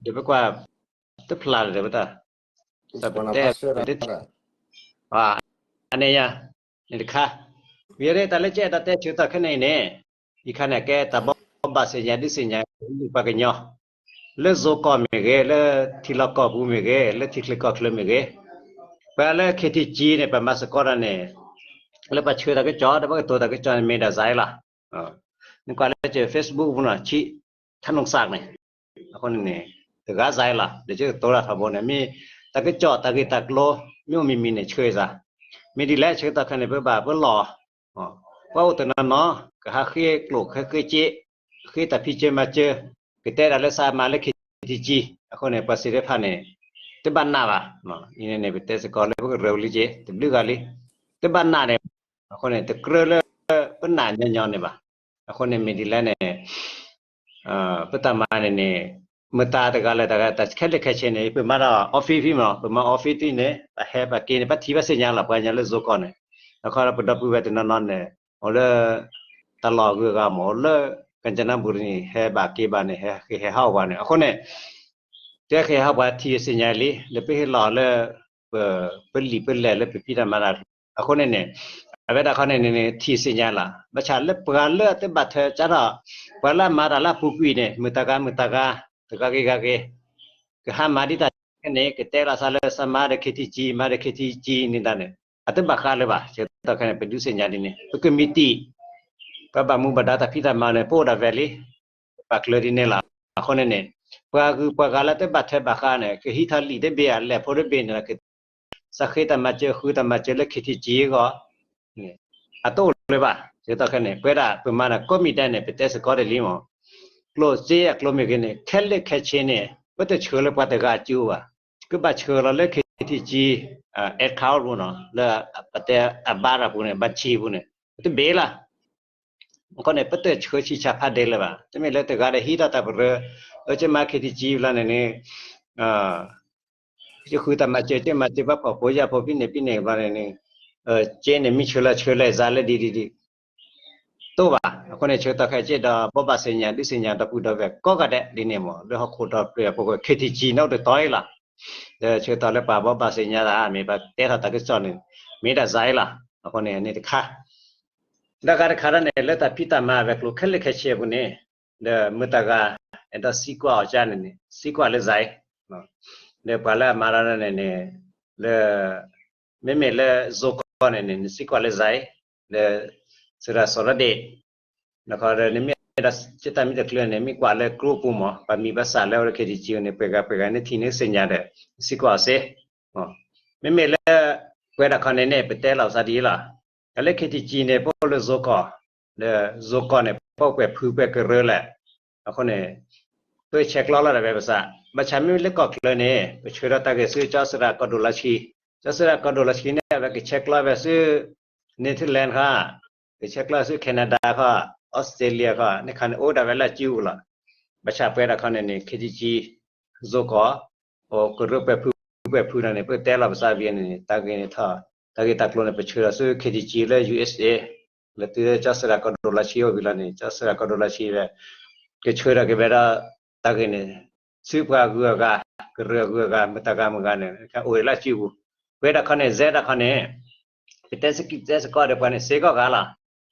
ဒီးပကွၢ် တဖျါဒီးပတၢ် တၢ်ပတဲ အန့ၣ်ယၤ န့ၣ်တခါ ဝံၤရ့ၣ်တၢ်လၢကဲတၢ်တဲဆၢကတီၢ်ခဲန့ၣ်အံၤန့ၣ် ယခါန့ၣ် ကဲတၢ်ဘီဘၣ်သ့ၣ်ညါဒုးသ့ၣ်ညါ ပှၤကညီ လၢယိၤကီၢ်မ့ၢ်ဂ့ၤ လၢထံလီၢ်ကီၢ်ပူၤမ့ၢ်ဂ့ၤ လၢထံချၢကီၢ်ချၢမ့ၢ်ဂ့ၤ ပှၤလၢ KTG န့ၣ် ပမၤစ့ၢ်ကီးဒၣ်န့ၣ် လၢပှၤဆှၢတၢ်ကစီၣ် ဒီးပှၤကတိၤတၢ်ကစီၣ်န့ၣ် မ့ၢ်ဒၣ်စဲလီၤ. နကွၢ်လၢက Facebook ပူၤနီၤ ဆံး ထးနုၢ်စၢ်န့ၣ်, အဃိန့ၣ်န့ၣ် တဂၤစဲလီၤ ဒီးကတိၤတၢ်ထီဘိန့ၣ် မ့ၢ်တၢ်ကစီၣ်တၢ်ဂ့ၢ်တၢ်ကျိၤ မ့ၢ်အိၣ်မံၤမံၤန့ၣ် ဆှၢစး, မ့ၢ်ဒ်လဲၣ်ဆၢကတီၢ်ခဲန့ၣ် ပဘၣ်ပလီၢ် ပှၤအိၣ်တနီၤနီၤ ကဟးဃ့ကျိၣ်ဃ့ဃ့စ့, ဃ့တၢ်ဖံးစၢၤမၤစၢၤ, ကတဲဒၣ်လၢစးမၤလၢ ခ့ထံကံ, အဃိန့ၣ် ပှၤသ့ၣ်တဖၣ်န့ၣ် တဘၣ်နာ်ဘၣ်. အံၤန့ၣ်န့ၣ် ပတဲစ့ၢ်ကီးလၢပကရၢဝံၤလံက့ၤ တဘျုးဂၤလံ, တဘၣ်နာ်န့ၣ်, အဃိန့ၣ် တကြၢးလၢ ပနာ်ညီညီန့ၣ်ဘၣ်. အဃိန့ၣ်မ့ၢ်ဒ်လဲၣ်န့ၣ် ပတၢ်မၤန့ၣ်န့ၣ် မတၤတဂၤလၢတဂၤ တၢ်ခဲလၢာ်ခဲဆ့န့ၣ် ပမၤဒီး office ဖဲမ့ၢ်နီၤ ပမၤ office သ့ၣ်န့ၣ် ပဟဲပက့ၤန့ၣ် ပထံၣ်ဘၣ်သ့ၣ်ညါလီၤ ပှၤကညီလၢ Zone ကီၢ်န့ၣ်, အခီဒီးပဒီပုၢ်ဝဲၢ်တနီၤနီၤန့ၣ် အိၣ်လၢ တၢ်လီၢ်အဂုၤအဂၤမ့ၢ် အိၣ်လၢ ကၠနဘူရံန့ၣ် ဟဲဘၣ်က့ၤဘၣ်န့ၣ် ဟဲဃ့ဟဲဟးပှၤန့ၣ် အဃိန့ၣ် တဲဃ့ဟးပှၤထံၣ်သ့ၣ်ညါလံ လၢပဟ့ၣ်လီၤလၢ ပလံာ်ပလဲၢ်လၢပဖံးတၢ်မၤတၢ်အဃိန့ၣ်န့ၣ် အဝဲဒၣ်ခီန့ၣ်န့ၣ် ထံၣ်သ့ၣ်ညါလီၤ ဘၣ်ဆၣ်လၢပှၤလၢအတဘၣ်ထွဲကၢ်ထီၣ် ပှၤလၢအမၤတၢ်လၢအပူၤကွံာ်န့ၣ် မုာ်တၢ်ဂၤမုာ်တၢ်ဂၤ တဂၤဂ့ၤဂၤဂ့ၤ ကဟးမၤဒ်တၢ်ခဲန့ၣ် ကတဲလီၤသးလၢ စးမၤဒီး ခ့ထံကံ မၤဒီး ခ့ထံကံ န့ၣ်တၢ်န့ၣ် အတဘၣ်ဃးလၢၤဘၣ် ဆၢကတီၢ်ခဲန့ၣ် ပဒုးသ့ၣ်ညါဒ်န့ၣ် ပကမံးတံာ် ပှၤဘၣ်မူဘၣ်ဒါတၢ်ဖံးတၢ်မၤန့ၣ် ပအိၣ်ဒၣ်ဝဲလံ ပာ်ကျၢၤဒ်န့ၣ်လီၤ အဃိန့ၣ်န့ၣ် ပှၤဂုၤပှၤဂၤလၢတဘၣ်ထွဲဘၣ်ဃးန့ၣ် ကဟံးထီၣ်လံာ်တဘ့ၣ်ဧါ လဲၤဖိတဘ့ၣ်န့ၣ်လီၤ က စးဃ့တၢ်မၤစၢၤ ဃုတၢ်မၤစၢၤလၢ ခ့ထံကံ အဂီၢ် အတအိၣ်လၢၤဘၣ် ဆၢကတီၢ်ခဲန့ၣ် ပဝဲဒၣ်ပမၤတၢ်ကိးမံၤဒဲးန့ၣ် ပတဲစ့ၢ်ကီးတ့ၢ်လံမး ကျိၣ်စ့အကျိၤမ့ၢ်ဂ့ၤန့ၣ် ခဲလၢာ်ခဲဆ့န့ၣ် ပတဆှၢလၢပှၤတဂၤအစုဘၣ် ကဘၣ်ဆှၢလီၤလၢ ခ့ထံကံ account ပူၤနီၤ လၢပတဲအဘါတၢ်ပူၤန့ၣ် ဘၣ်ဆံပူၤန့ၣ် ပတဘ့ၣ်လီၤ အဃိန့ၣ် ပတဆှၢဆံၣ်ဆၣ်ဖးဒဲးလၢၤဘၣ် တမ့ၢ်လၢတဂၤဒီးဟံးထီၣ်တၢ်ပရၢ အကမၤ ခ့ထံကံ ဘျီန့ၣ်န့ၣ် ကဃုတၢ်မၤစၢၤ ကမၤစၢၤဘၣ်ဖှီၣ်ဖိယာ်ဖိဖဲန့ၣ်ဖဲန့ၣ်ဘျီန့ၣ်န့ၣ် ကဲန့ၣ် မ့ၢ်ဆှၢလၢဆှၢလဲၤစးလၢဒ်ဒ်ဒ် တအိၣ်ဘၣ် အဃိန့ၣ် ဆၢကတီၢ်ခဲအံၤဒီး ဘိးဘၣ်သ့ၣ်ညါ ဒုးသ့ၣ်ညါဒီပုၢ်ဒီဝဲၢ်ကိးဂၤဒဲးဒ်န့ၣ်မး လၢဟီၣ်ခိၣ်ဒီတဖျၢၣ်အပူၤ ခ့ထံကံ န့ၣ်အိၣ်တတီၤအံၤလီၤ ဒီးဆၢကတီၢ်လၢပှၤဘိးဘၣ်သ့ၣ်ညါသး မ့ၢ်ပှၤတဲထီၣ်တၢ်ကစီၣ်န့ၣ် မ့ၢ်ဒၣ်စဲလီၤ အဃိန့ၣ် န့ၣ်တခါ ဒီးဂၤတခါဒၣ်န့ၣ် လၢတၢ်ဖံးတၢ်မၤအဝဲၤကျိၤခဲလၢာ်ခဲဆ့အပူၤန့ၣ် ဒီးမုၢ်တၢ်ဂၤ အဲၣ်ဒိးသံကွၢ်အီၤကၢ်န့ၣ်န့ၣ် သံကွၢ်လၢစဲ ဒီးပှၤလၢအမၤတၢ်န့ၣ်န့ၣ် လၢ မ့မ့ၢ်လၢ Zone ကီၢ်န့ၣ်န့ၣ် နသံကွၢ်လၢစဲ လၢ စရၣ်စီၤရဒ့ၣ် နခီဒီး နမ့ၢ်အဲၣ်ဒိးကၢ်တၢ်မ့ၢ်တချုးန့ၣ် မ့ၢ်ကွၢ်လၢ group ပူၤမး ပှၤမံၤဘၣ်ဆၣ်လၢအအိၣ်လၢ ခ့ထံကံ န့ၣ် ပှဲၤဂၤပှဲၤဂၤ နထံၣ်န့ၣ်သ့ၣ်ညါဒီး နသံကွၢ်အီၤစ့ မ့မ့ၢ်လၢ ပဝဲဒၣ်ခီန့ၣ်န့ၣ် ပတဲလီၤပသးဒ်အံၤလီၤ. တၢ်လၢ ခ့ထံကံ န့ၣ် ပအိၣ်လၢ Zone ကီၢ် ဒီး Zone ကီၢ်န့ၣ် ပအိၣ်ပှဲၤဖုပှဲၤကရၢလဲၣ်. အဃိန့ၣ် ပဆဲးကျိးလီၤဒၣ်ဝဲပသး ဘၣ်ဆၣ်မ့မ့ၢ်လၢကီၢ်ချၢန့ၣ် ပဆှၢဒီးတၢ်ဂ့ၢ်ဆူကၠီသရၣ်ကီၢ်ဒိၣ်လီၤဆှံ, ကၠီသရၣ်ကီၢ်ဒိၣ်လီၤဆှံန့ၣ် အဝဲကဆဲးကျိးဝဲဆူ Netherlands ခီ, ကဆဲးကျိးဆူ Canada ခီ, Australia ခီ, န့ၣ်ခါန့ၣ် အိၣ်ဒၣ်ဝဲလၢအစုပူၤလီၤ. ဘၣ်ဆၣ်ပဝဲဒၣ်ခီန့ၣ်န့ၣ် ခ့ထံကံ Zone ကီၢ် အိၣ်ကရၢပှဲၤဖုပှဲၤဖုလီၤန့ၣ် ပတဲလီၤပသးဝံၤန့ၣ် တၢ်ဂ့ၢ်န့ၣ်ထီၣ် တၢ်ဂ့ၢ်တၢ်ကျိၤန့ၣ် ပဆှၢလီၤဆူ ခ့ထံကံ လၢ ယူၢ်အ့းအ့း လၢတုၤလၢကၠီသရၣ်ကီၢ်ဒိၣ်လီၤဆှံအိၣ်ဝံၤလီၤန့ၣ် ကၠီသရၣ်ကီၢ်ဒိၣ်လီၤဆှံဝဲ ကဆှၢထီၣ်က့ၤဝဲဒၣ် တၢ်ဂ့ၢ်န့ၣ် ဆူပှၤအဂုၤအဂၤ ကရၢအဂုၤအဂၤ မတၤဂၤမတၤဂၤန့ၣ် အိၣ်ဝဲလၢအစုပူၤ, ပဝဲဒၣ်ခီန့ၣ် စဲဒၣ်ခီန့ၣ် ပတဲစ့ၢ်ကီးစ့ၢ်ကီးဒီးပှၤန့ၣ် စ့ကိးဂၤလီၤ.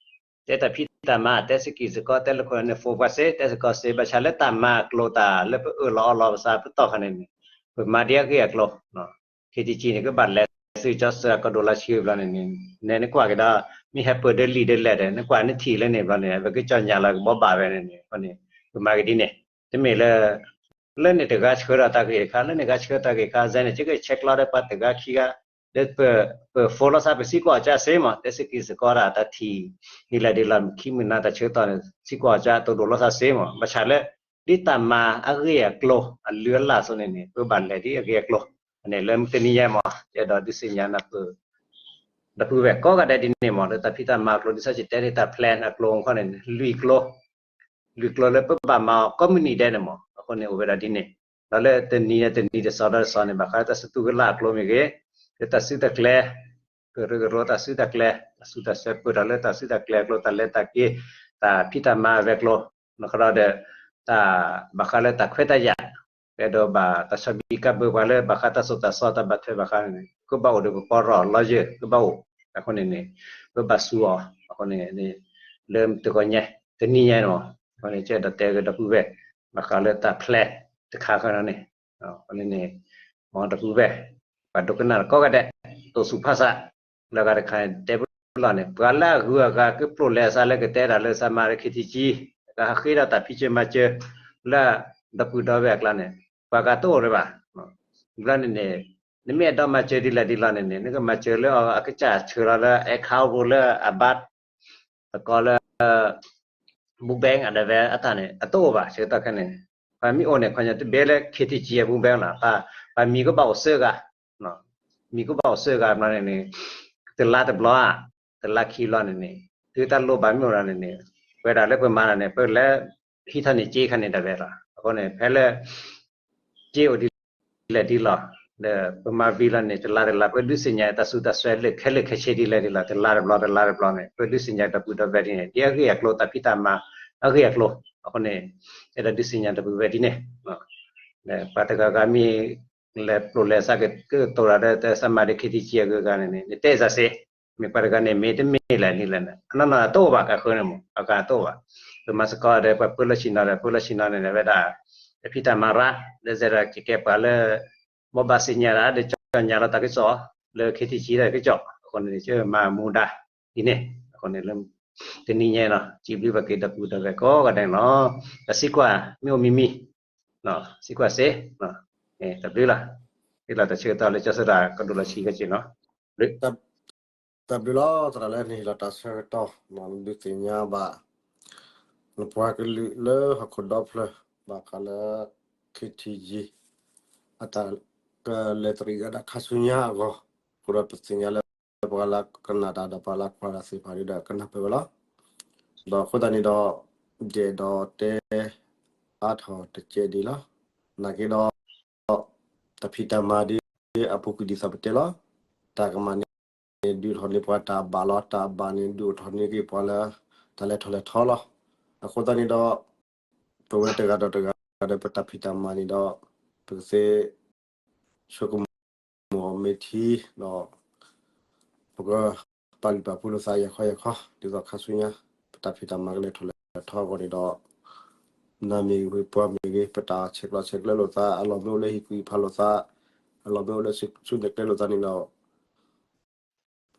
တဲတၢ်ဖံးတၢ်မၤ တဲစ့ၢ်ကီးစ့ၢ်ကီး တဲလၢခိၣ်န့ၣ် phone ပှၤစ့ တဲစ့ၢ်ကီးစ့ ဘၣ်ဆၣ်လၢတၢ်မၤအကျိၤတၢ်လၢပအၢၣ်လီၤအီလီၤပသးပတီၢ်ခီန့ၣ်န့ၣ် ပမၤဒ်အဂ့ၢ်အကျိၤ ခ့ထံကံ န့ၣ် ကဘၣ်လဲၤဆူကၠီသရၣ်ကီၢ်ဒိၣ်လီၤဆှံဘျီန့ၣ်န့ၣ် နကွၢ်က့ၤဒီး မ့ၢ်ဟဲပၢၢ်ဒီးလံာ်ဒီးလဲၢ်ဒီး နကွၢ်နထံၣ်လၢန့ၣ်ဘျီန့ၣ် အဝဲကစီၤညါလီၤကဘီဘၣ်ဝဲန့ၣ်န့ၣ် အဃိန့ၣ် ပမၤက့ၤဒ်န့ၣ် တမ့ၢ်လၢ လၢန့ၣ်တဂၤဆှၢဒီးတၢ်ဂ့ၢ်တခါ လၢန့ၣ်ဂၤဆှၢတၢ်ဂ့ၢ်တခါ စဲန့ၣ် ကဆဲးကျိးဒီးပှၤတဂၤခံဂၤ ဒီးပ ပ phone လီၤသး ပသံကွၢ်အီၤကၢ်စ့မး တဲစ့ၢ်ကီးစ့ၢ်ကီးဒၣ်တၢ်ထံၣ် ဒ်လဲၣ်ဒ်လဲၣ် ခံမုၢ်နၤတၢ်ဆၢကတီၢ်န့ၣ် သံကွၢ်အီၤကၢ်တိၢ်ဒိၣ်လီၤသးစ့မး ဘၣ်ဆၣ်လၢ ဒ်တၢ်မၤအဂ့ၢ်အကျိၤ အလုၢ်အလၢ်အသိးန့ၣ်န့ၣ် ပဘၣ်လဲၤဒ်အဂ့ၢ်အကျိၤ န့ၣ်လၢတနံၤညါမး ယအဲၣ်ဒိးဒုးသ့ၣ်ညါနၢ်ပၢၢ် ဒီပုၢ်ဝဲၢ်ကိးဂၤဒဲးဒ်န့ၣ်မး လၢတၢ်ဖံးတၢ်မၤအကျိၤ ဒ်သိးယတဲန့ၣ် တၢ် plan အကျိၤခီန့ၣ် လွံၢ်ကျိၤ လွံၢ်ကျိၤလၢပဘၣ်မၤအီၤကိးမုၢ်နံၤဒဲးန့ၣ်မး အဃိန့ၣ် အိၣ်ဝဲဒၣ်ဒ်န့ၣ် ဒီးလၢတနံၤန့ၣ်တနံၤတစီၤဒီးတစီၤန့ၣ် ဘၣ်ဃးလၢတၢ်စတူးကလာ်အကျိၤမ့ၢ်ဂ့ၤ လၢတၢ်စုတၢ်ကျဲၤ ကရၢကရိတၢ်စုတၢ်ကျဲၤ တၢ်စုတၢ်ဆဲးပၢၢ်ထီၣ်လၢတၢ်စုတၢ်ကျဲၤအကျိၤ တၢ်လဲၤတၢ်က့ၤ တၢ်ဖံးတၢ်မၤအဝဲၤကျိၤ နီၢ်ကီၢ်ဒီး တၢ်ဘၣ်ဃးလၢတၢ်ခွဲးတၢ်ယာ် ပအဲၣ်ဒိးဘၣ်တၢ်ဆီၣ်ဘံၣ်ကးဘၢပှၤလၢ ဘၣ်ဃးတၢ်သိၣ်တၢ်သီတၢ်ဘၣ်ထွဲဘၣ်ဃးန့ၣ် ကဘၣ်အိၣ်ဒီးပပီရီၣ် lawyer ကဘၣ်အိၣ် အဃိန့ၣ်န့ၣ် ပဘၣ်စူးအီၤ အဃိန့ၣ် လၢတဂီၤညါ တနံၤညါန့ၣ်မး အဃိန့ၣ် ယအဲၣ်ဒိးတဲက့ၤဒီပုၢ်ဝဲၢ် ဘၣ်ဃးလၢတၢ် plan တခါခီန့ၣ် အဃိန့ၣ်န့ၣ် မ်ဒီပုၢ်ဝဲၢ် ပှၤဒိကနၣ်တၢ်ကိးဂၤဒဲး တိစူၤဖးစး လၢဂၤတခါတဲ လီၤန့ၣ် ပှၤလၢအဂုၤအဂၤကပျိာ်လဲအသးလၢကတဲတၢ်လၢ သမ္မာ ဒီး ခ့ထံကၠံ ကဟးဃ့ဒီးတၢ်ဖံးစၢၤမၤစၢၤ လၢဒီပုၢ်ဒီဝဲၢ်အကျါန့ၣ် ပှၤဂၤတအိၣ်လၢၤဘၣ်. ဘျီန့ၣ်န့ၣ် နမ့ၢ်အဲၣ်ဒိးမၤစၢၤဒ်လဲၣ်ဒ်လဲၣ်န့ၣ်န့ၣ် နကမၤစၢၤလၢအကစၢ်ဆှၢလီၤလၢ account ပူၤလၢအဘၣ် သကိးလၢ book bank အဒၣ်ဝဲအတၢ်န့ၣ် အတအိၣ်ဘၣ် ဆၢကတီၢ်ခဲန့ၣ်. ပှၤမ့ၢ်အိၣ်န့ၣ် ခီညါတဘ့ၣ်လၢ ခ့ထံကၠံ အ book bank လီၤ. ပှၤမံၤကဘၣ်အိၣ်သၢဂၤ, မံၤကဘၣ်အိၣ်သၢဂၤဘျီန့ၣ်န့ၣ် တလါတဘျီဧါ, တလါခံဘျီန့ၣ်န့ၣ် သုတၢ်လိၣ်ဘၣ်မ့ၢ်အိၣ်ဒီးန့ၣ်န့ၣ် ပဝဲဒၣ်လၢပမၤတၢ်န့ၣ် ပလဲၤဟံးထီၣ်န့ၢ်စ့ခါန့ၣ်ဒၣ်ဝဲလီၤ. အဃိန့ၣ် ဖဲလၢ စ့အိၣ်ဒ်လဲၣ်ဒ်လဲၣ် ဒီးပမၤဝံၤလီၤန့ၣ် တလါတလါ ပဒုးသ့ၣ်ညါတၢ်သူတၢ်စွဲလၢခဲလၢာ်ခဲဆ့ဒ်လဲၣ်ဒ်လဲၣ် တလါတဘျီတလါတဘျီန့ၣ် ပဒုးသ့ၣ်ညါဒီပုၢ်ဒီဝဲၢ်ဒ်န့ၣ် ဒ်အဂ့ၢ်အကျိၤ တၢ်ဖံးတၢ်မၤ အဂ့ၢ်အကျိၤ အဃိန့ၣ် အဲၣ်ဒိးဒုးသ့ၣ်ညါဒီပုၢ်ဝဲၢ်ဒ်န့ၣ် ပှၤတဂၤဂၤမ့ၢ် လဲၤပျိာ်လဲၤသးကကတိၤတၢ်ဒီး သမ္မာ ဒီး ခ့ထံကၠံ အဂုၤအဂၤန့ၣ်န့ၣ် နတဲစ့ၢ်ကီးစ့ၢ်, မ့ၢ်ပှၤတဂၤန့ၣ် မ့ၢ်တမ့ၢ်လဲၣ်ဒ်လဲၣ်န့ၣ် အနီၢ်နီၢ်တအိၣ်ဘၣ် ကဃၢန့ၣ်မး အဂၤတအိၣ်ဘၣ်. ပမၤသကိးဒီး ပှၤပၢလီၢ်ဆ့ၣ်နီၤဒီး ပၢလီၢ်ဆ့ၣ်နီၤန့ၣ် ဝဲဒၣ် တၢ်ဖံးတၢ်မၤရၣ် လၢယဲဒီးကကဲပှၤလၢ ဘိးဘၣ်သ့ၣ်ညါတၢ် ဒီးကၠီၣ်ညါလီၤတၢ်ကစီၣ် လၢ ခ့ထံကၠံ တၢ်ကစီၣ် အဃိန့ၣ် မၤမူဒါဒ်န့ၣ် အဃိန့ၣ်လၢ တနံၤညါနီၤ စံးဘျုးဘၣ်က့ၤဒီပုၢ်ဒီဝဲၢ်ကိးဂၤဒဲးန့ၣ်လီၤ. တၢ်သံကွၢ်မ့ၢ်အိၣ်မံၤမံၤ စံးကွၢ်စ့ၢ်, တၢ်ဘျုးလီၤ. ဟ့ၣ်လီၤတၢ်ဆၢကတီၢ်လၢကၠီဆိတၢ်ကဒိၣ်လီၤဆံးကဲက့ၤနီၤ. တၢ်ဘျုးလီၤ သရၣ်လၢနဟ့ၣ်လီၤတၢ်ဆၢကတီၢ် နဒုးသ့ၣ်ညါဘၣ် နပှၤကလုာ်လၢဟီၣ်ခိၣ်ဒီဖျၢၣ် ဘၣ်ဃးလၢ ခ့ထံကၠံ အတၢ်ကလဲၤတရံးအဒၣ်ခါဆူညါအဂီၢ်, အဃိဒီးပသ့ၣ်ညါလၢ ပှၤလၢကနၣ်တၢ်ဒီးပှၤလၢကွၢ်တၢ်သ့ၣ်တဖၣ်ဒီးကနၢ်ပၢၢ်ဝဲလီၤ. ဒီးအဃိသတးန့ၣ်ဒီး ယအဲၣ်ဒိးတဲ အါထီၣ်တကဲးဒ်လီၤ. နာ်က့ဒီး တၢ်ဖံးတၢ်မၤဒ်အပူၤကွံာ်ဒ်သိးပတဲလီၤ. တၢ်ကမၣ်န့ၣ် ဒုးအိၣ်ထီၣ်န့ၢ်ပှၤတၢ်ဘၣ်လီၤ. တၢ်ဘၣ်န့ၣ် ဒုးအိၣ်ထီၣ်န့ၢ်က့ၤပှၤလၢ တၢ်လဲၤထီၣ်လဲၤထီလီၤ. အဃိသတးန့ၣ်ဒီး ပဝဲတဂၤဒီးတဂၤဒီးပတၢ်ဖံးတၢ်မၤန့ၣ်ဒီး ပကသ့ ဆိကမိၣ်မ့ၢ်ထံဒီး ပကပာ်လုၢ်ပာ်ပှ့ၤလိာ်သးယၤခီယၤခီ ဒ်သိးခါဆူညါ ပတၢ်ဖံးတၢ်မၤကလဲၤထီၣ်လဲၤထီအဂီၢ်န့ၣ်ဒီး နၤမ့ၢ်ဂ့ၤ ပှၤမ့ၢ်ဂ့ၤ ပတၢ်ဆဲးကျိးဆဲးကျၢလိာ်သး အလီၢ်မ့ၢ်အိၣ်လၢဟ့ၣ်ကူၣ်ဟ့ၣ်ဖးလိာ်သး အလီၢ်မ့ၢ်အိၣ်လၢဆူၣ်ဆူၣ်န့ၣ်ကျဲလိာ်သးန့ၣ်ဒီး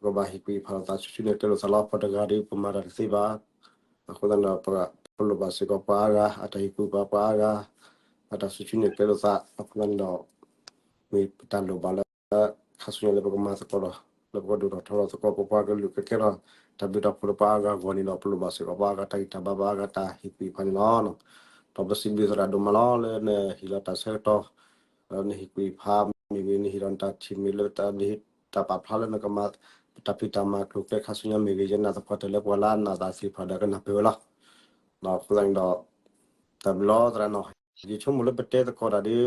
ပကဘၣ်ဟ့ၣ်ကူၣ်ဟ့ၣ်ဖးလိာ်သးဆူၣ်ဆူၣ်န့ၣ်ကျဲလိာ်သးလီၤ. ပှၤတဂၤဒီးပမၤတၢ်တသ့ဘၣ်. အဃိသတးန့ၣ်ဒီး ပလိၣ်ဘၣ်စ့ၢ်ကီးပှၤအါဂၤ အတၢ်ဟ့ၣ်ကူၣ်ဟ့ၣ်ဖး ပှၤအါဂၤ အတၢ်ဆူၣ်ဆူၣ်န့ၣ်ကျဲလိာ်သး အဃိသတးန့ၣ်ဒီး မ့ၢ်ပတၢ်လိၣ်ဘၣ်လၢ ခါဆူညါလၢပကမၤသကိးဒီး လၢပကဒိၣ်ထီၣ်ထီထီၣ်သကိး ပပှၤကလုာ်ကကဲထီၣ် တၢ်ဘျုးတၢ်ဖှိၣ်လၢပှၤအါဂၤအဂီၢ်န့ၣ်ဒီး ပလိၣ်ဘၣ်စ့ၢ်ကီးပှၤအါဂၤတၢ်ဂံၢ်တၢ်ဘါ ပှၤအါဂၤတၢ်ဟ့ၣ်ကူၣ်ဟ့ၣ်ဖးန့ၣ်လီၤ. ဒီးပစံးဘျုးသရၣ်ဒိၣ်မးလီၤ လၢနဟ့ၣ်လီၤတၢ်ဆၢကတီၢ် ဒီးနဟ့ၣ်ကူၣ်ဟ့ၣ်ဖးမ့ၢ်ဂ့ၤ နဟ့ၣ်လီၤနတၢ်ထံၣ်မ့ၢ်လၢ နဟ့ၣ်တၢ်ပာ်ဖျါလၢနကမၤ ပတၢ်ဖံးတၢ်မၤကျိၤကျဲခါဆူညါမ့ၢ်ဂ့ၤ ယနာ်သပှၢ်တၢၢ်လၢပှၤလၢအနာ်သးသ့ၣ်တဖၣ်ဒီးကနၢ်ပၢၢ်ဝဲလီၤ. အဃိသတးန့ၣ်ဒီး တၢ်ဘျုးလီၤသရၣ်နီၤ ယဆိကမိၣ်လၢပတဲသကိးတၢ်ဒီး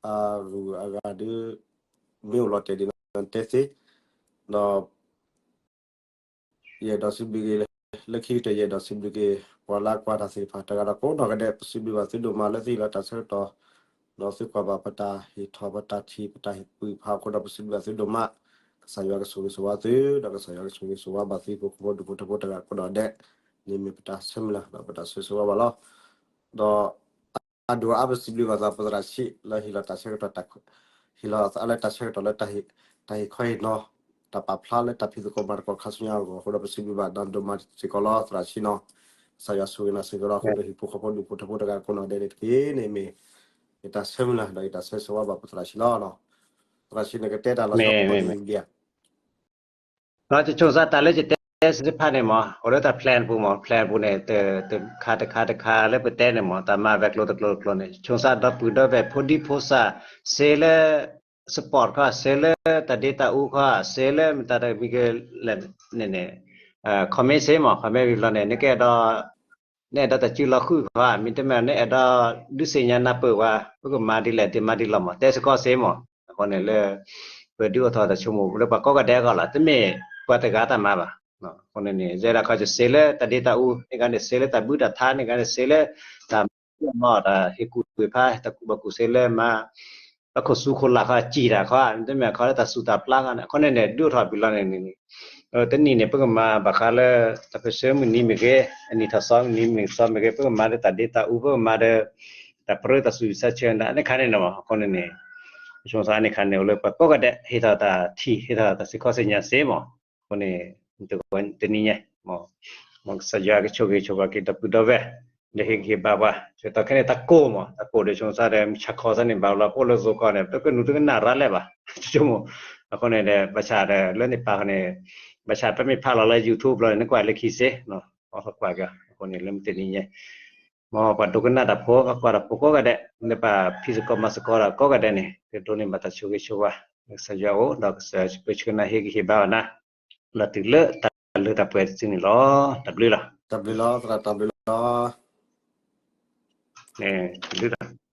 အဂုၤအဂၤဒီး မ့ၢ်အိၣ်လီၤတဲာ်ဒ်နတဲသ့ ဒီး ယအဲၣ်ဒိးစံးဘျုးက့ၤ လၢခံကတၢၢ် ယအဲၣ်ဒိးစံးဘျုးက့ၤ ပှၤလၢကွၢ်တၢ်သ့ၣ်တဖၣ် တဂၤဒီးကိးနီၢ်ဂၤဒဲး ပစံးဘျုးဘၣ်သုဒိၣ်မးလၢသုဟ့ၣ်လီၤတၢ်ဆၢကတီၢ် ဒီးသုကွၢ်ဘၣ်ပတၢ်ဟ့ၣ်ထီၣ်ပတၢ်ထံၣ် ပတၢ်ဟ့ၣ်ကူၣ်ဟ့ၣ်ဖးအဃိဒီး ပစံးဘျုးဘၣ်သုဒိၣ်မး ကစၢ်ယွၤကဆိၣ်ဂ့ၤဆိၣ်ဝါသု ဒီးကစၢ်ယွၤကဆိၣ်ဂ့ၤဆိၣ်ဝါဘၣ်သုဟံၣ်ဖိဃီဖိဒူၣ်ဖိထၢဖိတဂၤကိးနီၢ်ဂၤဒဲး န့ၣ်မ့ၢ်ပတၢ်ဆၢမုၢ်လၢ် ဒီးပတၢ်ဆိၣ်ဂ့ၤဆိၣ်ဝါဘၣ်လီၤ. ဒီး အဒိၣ်အါ ပစံးဘျုးဘၣ်သးပသရၣ်ဆံး လၢဟ့ၣ်လီၤတၢ်ဆၢကတီၢ် ဟ့ၣ်လီၤသးလၢတၢ်ဆၢကတီၢ်လၢ တၢ်ဟ့ၣ်ခီဟ့ၣ်နီၤ တၢ်ပာ်ဖျါလၢတၢ်ဖံးသကိးမၤသကိးခါဆူညါအဂီၢ်အဃိဒီး ပစံးဘျုးဘၣ်နၤဒိၣ်မးစ့ၢ်ကီးလီၤ သရၣ်ဆံးနီၤ. ကစၢ်ယွၤဆိၣ်ဂ့ၤနၤစ့ၢ်ကီးလီၤ အဃိဒီးဟံၣ်ဖိဃီဖိဒူၣ်ဖိထၢဖိတဂၤကိးနီၢ်ဂၤဒဲးန့ၣ်တက့ၢ်န့ၣ်မ့ၢ် ယတၢ်ဆၢမုၢ်လၢ် ဒီးယတၢ်ဆၢဂ့ၤဆိၣ်ဝါဘၣ်ပသရၣ်ဆံးလီၤ. သရၣ်ဆံးန့ၣ်ကတဲတၢ်လီၤဆီ မ့ၢ်မ့ၢ် ယဆိကမိၣ်သး တၢ်လၢယတဲသ့ၣ်တဖၣ်န့ၣ်မ့ၢ် အိၣ်လၢတၢ် plan ပူၤမ့ၢ် plan ပူၤန့ၣ် တခါတခါတခါလၢပတဲန့ၣ်မ့ၢ် တၢ်မၤဝဲကျိၤတကျိၤတကျိၤန့ၣ် ဆိကမိၣ်သးဒီပုၢ်ဒီဝဲၢ်ဖိဒံဖိသၣ် စ့လၢ support ခီ စ့လၢတၢ်ဒ့တၢ်အူခီ စ့လၢမတၤတမံၤကလဲၣ်န့ၣ်န့ၣ် comment စ့မ့ၢ် comment ဝံၤဘျီန့ၣ် နကအဲၣ်ဒိး နအဲၣ်ဒိးတၢ်စုလီၤဃုာ်ခီ မ့တမ့ၢ် နအဲၣ်ဒိးဒုးသ့ၣ်ညါနၢ်ပၢၢ်ဝဲ ပကမၤဒ်လဲၣ်ဒ်မၤဒ်လဲၣ်မ့ၢ် တဲစ့ၢ်ကီးစ့မ့ၢ်. အဃိန့ၣ်လၢ ပဒုးအိၣ်ထီၣ်တၢ်ဆိကမိၣ်လၢပှၤကိးဂၤဒဲးအဂီၢ်လီၤ. တမ့ၢ်ပှၤတဂၤတၢ်မၤဘၣ်. အဃိန့ၣ်န့ၣ် ယဲဒၣ်ခီ ယစ့လၢတၢ်ဒ့တၢ်အူ န့ၢ်ကါန့ၣ် စ့လၢတၢ်ဘုတၢ်ထါ န့ၢ်ကါန့ၣ် စ့လၢတၢ်မၤတၢ်ဟ့ၣ်ကူၣ်ဟ့ၣ်ဖး တၢ်ကူၣ်ဘၣ်ကူၣ်သ့လၢမၤ ပခိၣ်သူခိၣ်လၢ်ခီ စံၣ်တၢ်ခီ မ့တမ့ၢ်ခီလၢတၢ်စူၢ်တၢ်ပျၢ်ခီန့ၣ် အဃိန့ၣ်န့ၣ် ဒုးအိၣ်ထီၣ်ဘၣ်လီၤန့ၣ်န့ၣ် တနံၣ်န့ၣ် ပကမၤဘၣ်ဃးလၢ တၢ်ပၢၢ်ဆၢမုၢ်နံၤမ့ၢ်ဂ့ၤ အနံၣ်ထီၣ်သီမုၢ်နံၤမုၢ်သီမ့ၢ်ဂ့ၤ ပကမၤဒီးတၢ်ဒ့တၢ်အူ ပကမၤဒီး တၢ်ပြၢတၢ်စူၢ်စၢ်ဆၢန့ၣ် အန့ၣ်ခါန့ၣ်မ့ၢ် အဃိန့ၣ်န့ၣ် ပဆိကမိၣ်သးန့ၣ်ခါန့ၣ် အိၣ်လၢပှၤကိးဂၤဒဲး ဟ့ၣ်ထီၣ်တၢ်ထံၣ် ဟ့ၣ်ထီၣ်တၢ်စ့ၢ်ကီးစ့ၢ်ညါစ့မ့ၢ် အဃိန့ၣ် တနံၤညါ မ်ကစၢ်ယွၤကဆိၣ်ဂ့ၤဆိၣ်ဝါက့ၤဒီပုၢ်ဒီဝဲၢ် ဒီးဟ့ၣ်ဂံၢ်ဟ့ၣ်ဘါပှၤ ဆၢကတီၢ်ခဲအံၤန့ၣ် တၢ်ကိၢ်မး တၢ်ကိၢ်ဒီးဆိမိၣ်သးဒီး မုၢ်ဆါခီသးန့ၣ် ဘၣ်လီၤ ပအိၣ်လၢသိကီၢ်န့ၣ် ပကနုာ်တကနၣ်ရၤလဲၣ်ဘၣ် ဆိကမိၣ် အဃိန့ၣ်ဒီး ဘၣ်ဆၣ်ဒီး လၢန့ၣ်ပာ်ဃီန့ၣ် ဘၣ်ဆၣ်ပမ့ၢ်ဖးလီၤလၢ YouTube လီၤန့ၣ် နကွၢ်လၢခံစ့ အီၣ်ကွၢ်က့ၤ အဃိန့ၣ် လၢမုၢ်တနံၤညါ မ်ပှၤဒိကနၣ်တၢ်ဖိ ပှၤကွၢ်တၢ်ဖိကိးဂၤဒဲး လၢပှၤဖံးသကိးမၤသကိးတၢ်ကိးဂၤဒဲးန့ၣ် ကဒိးန့ၢ်ဘၣ်တၢ်ဆိၣ်ဂ့ၤဆိၣ်ဝါ ကစၢ်ယွၤအိၣ် ဒီးကစၢ်ယွၤဆှၢနၤဟ့ၣ်ဂံၢ်ဟ့ၣ်ဘါအီၤနၤ လီၤတုၤလၢတၢ်လၢတၢ်ပှဲၤတစုန့ၣ်လီၤ. တၢ်ဘျုးလီၤ. တၢ်ဘျုးလီၤ.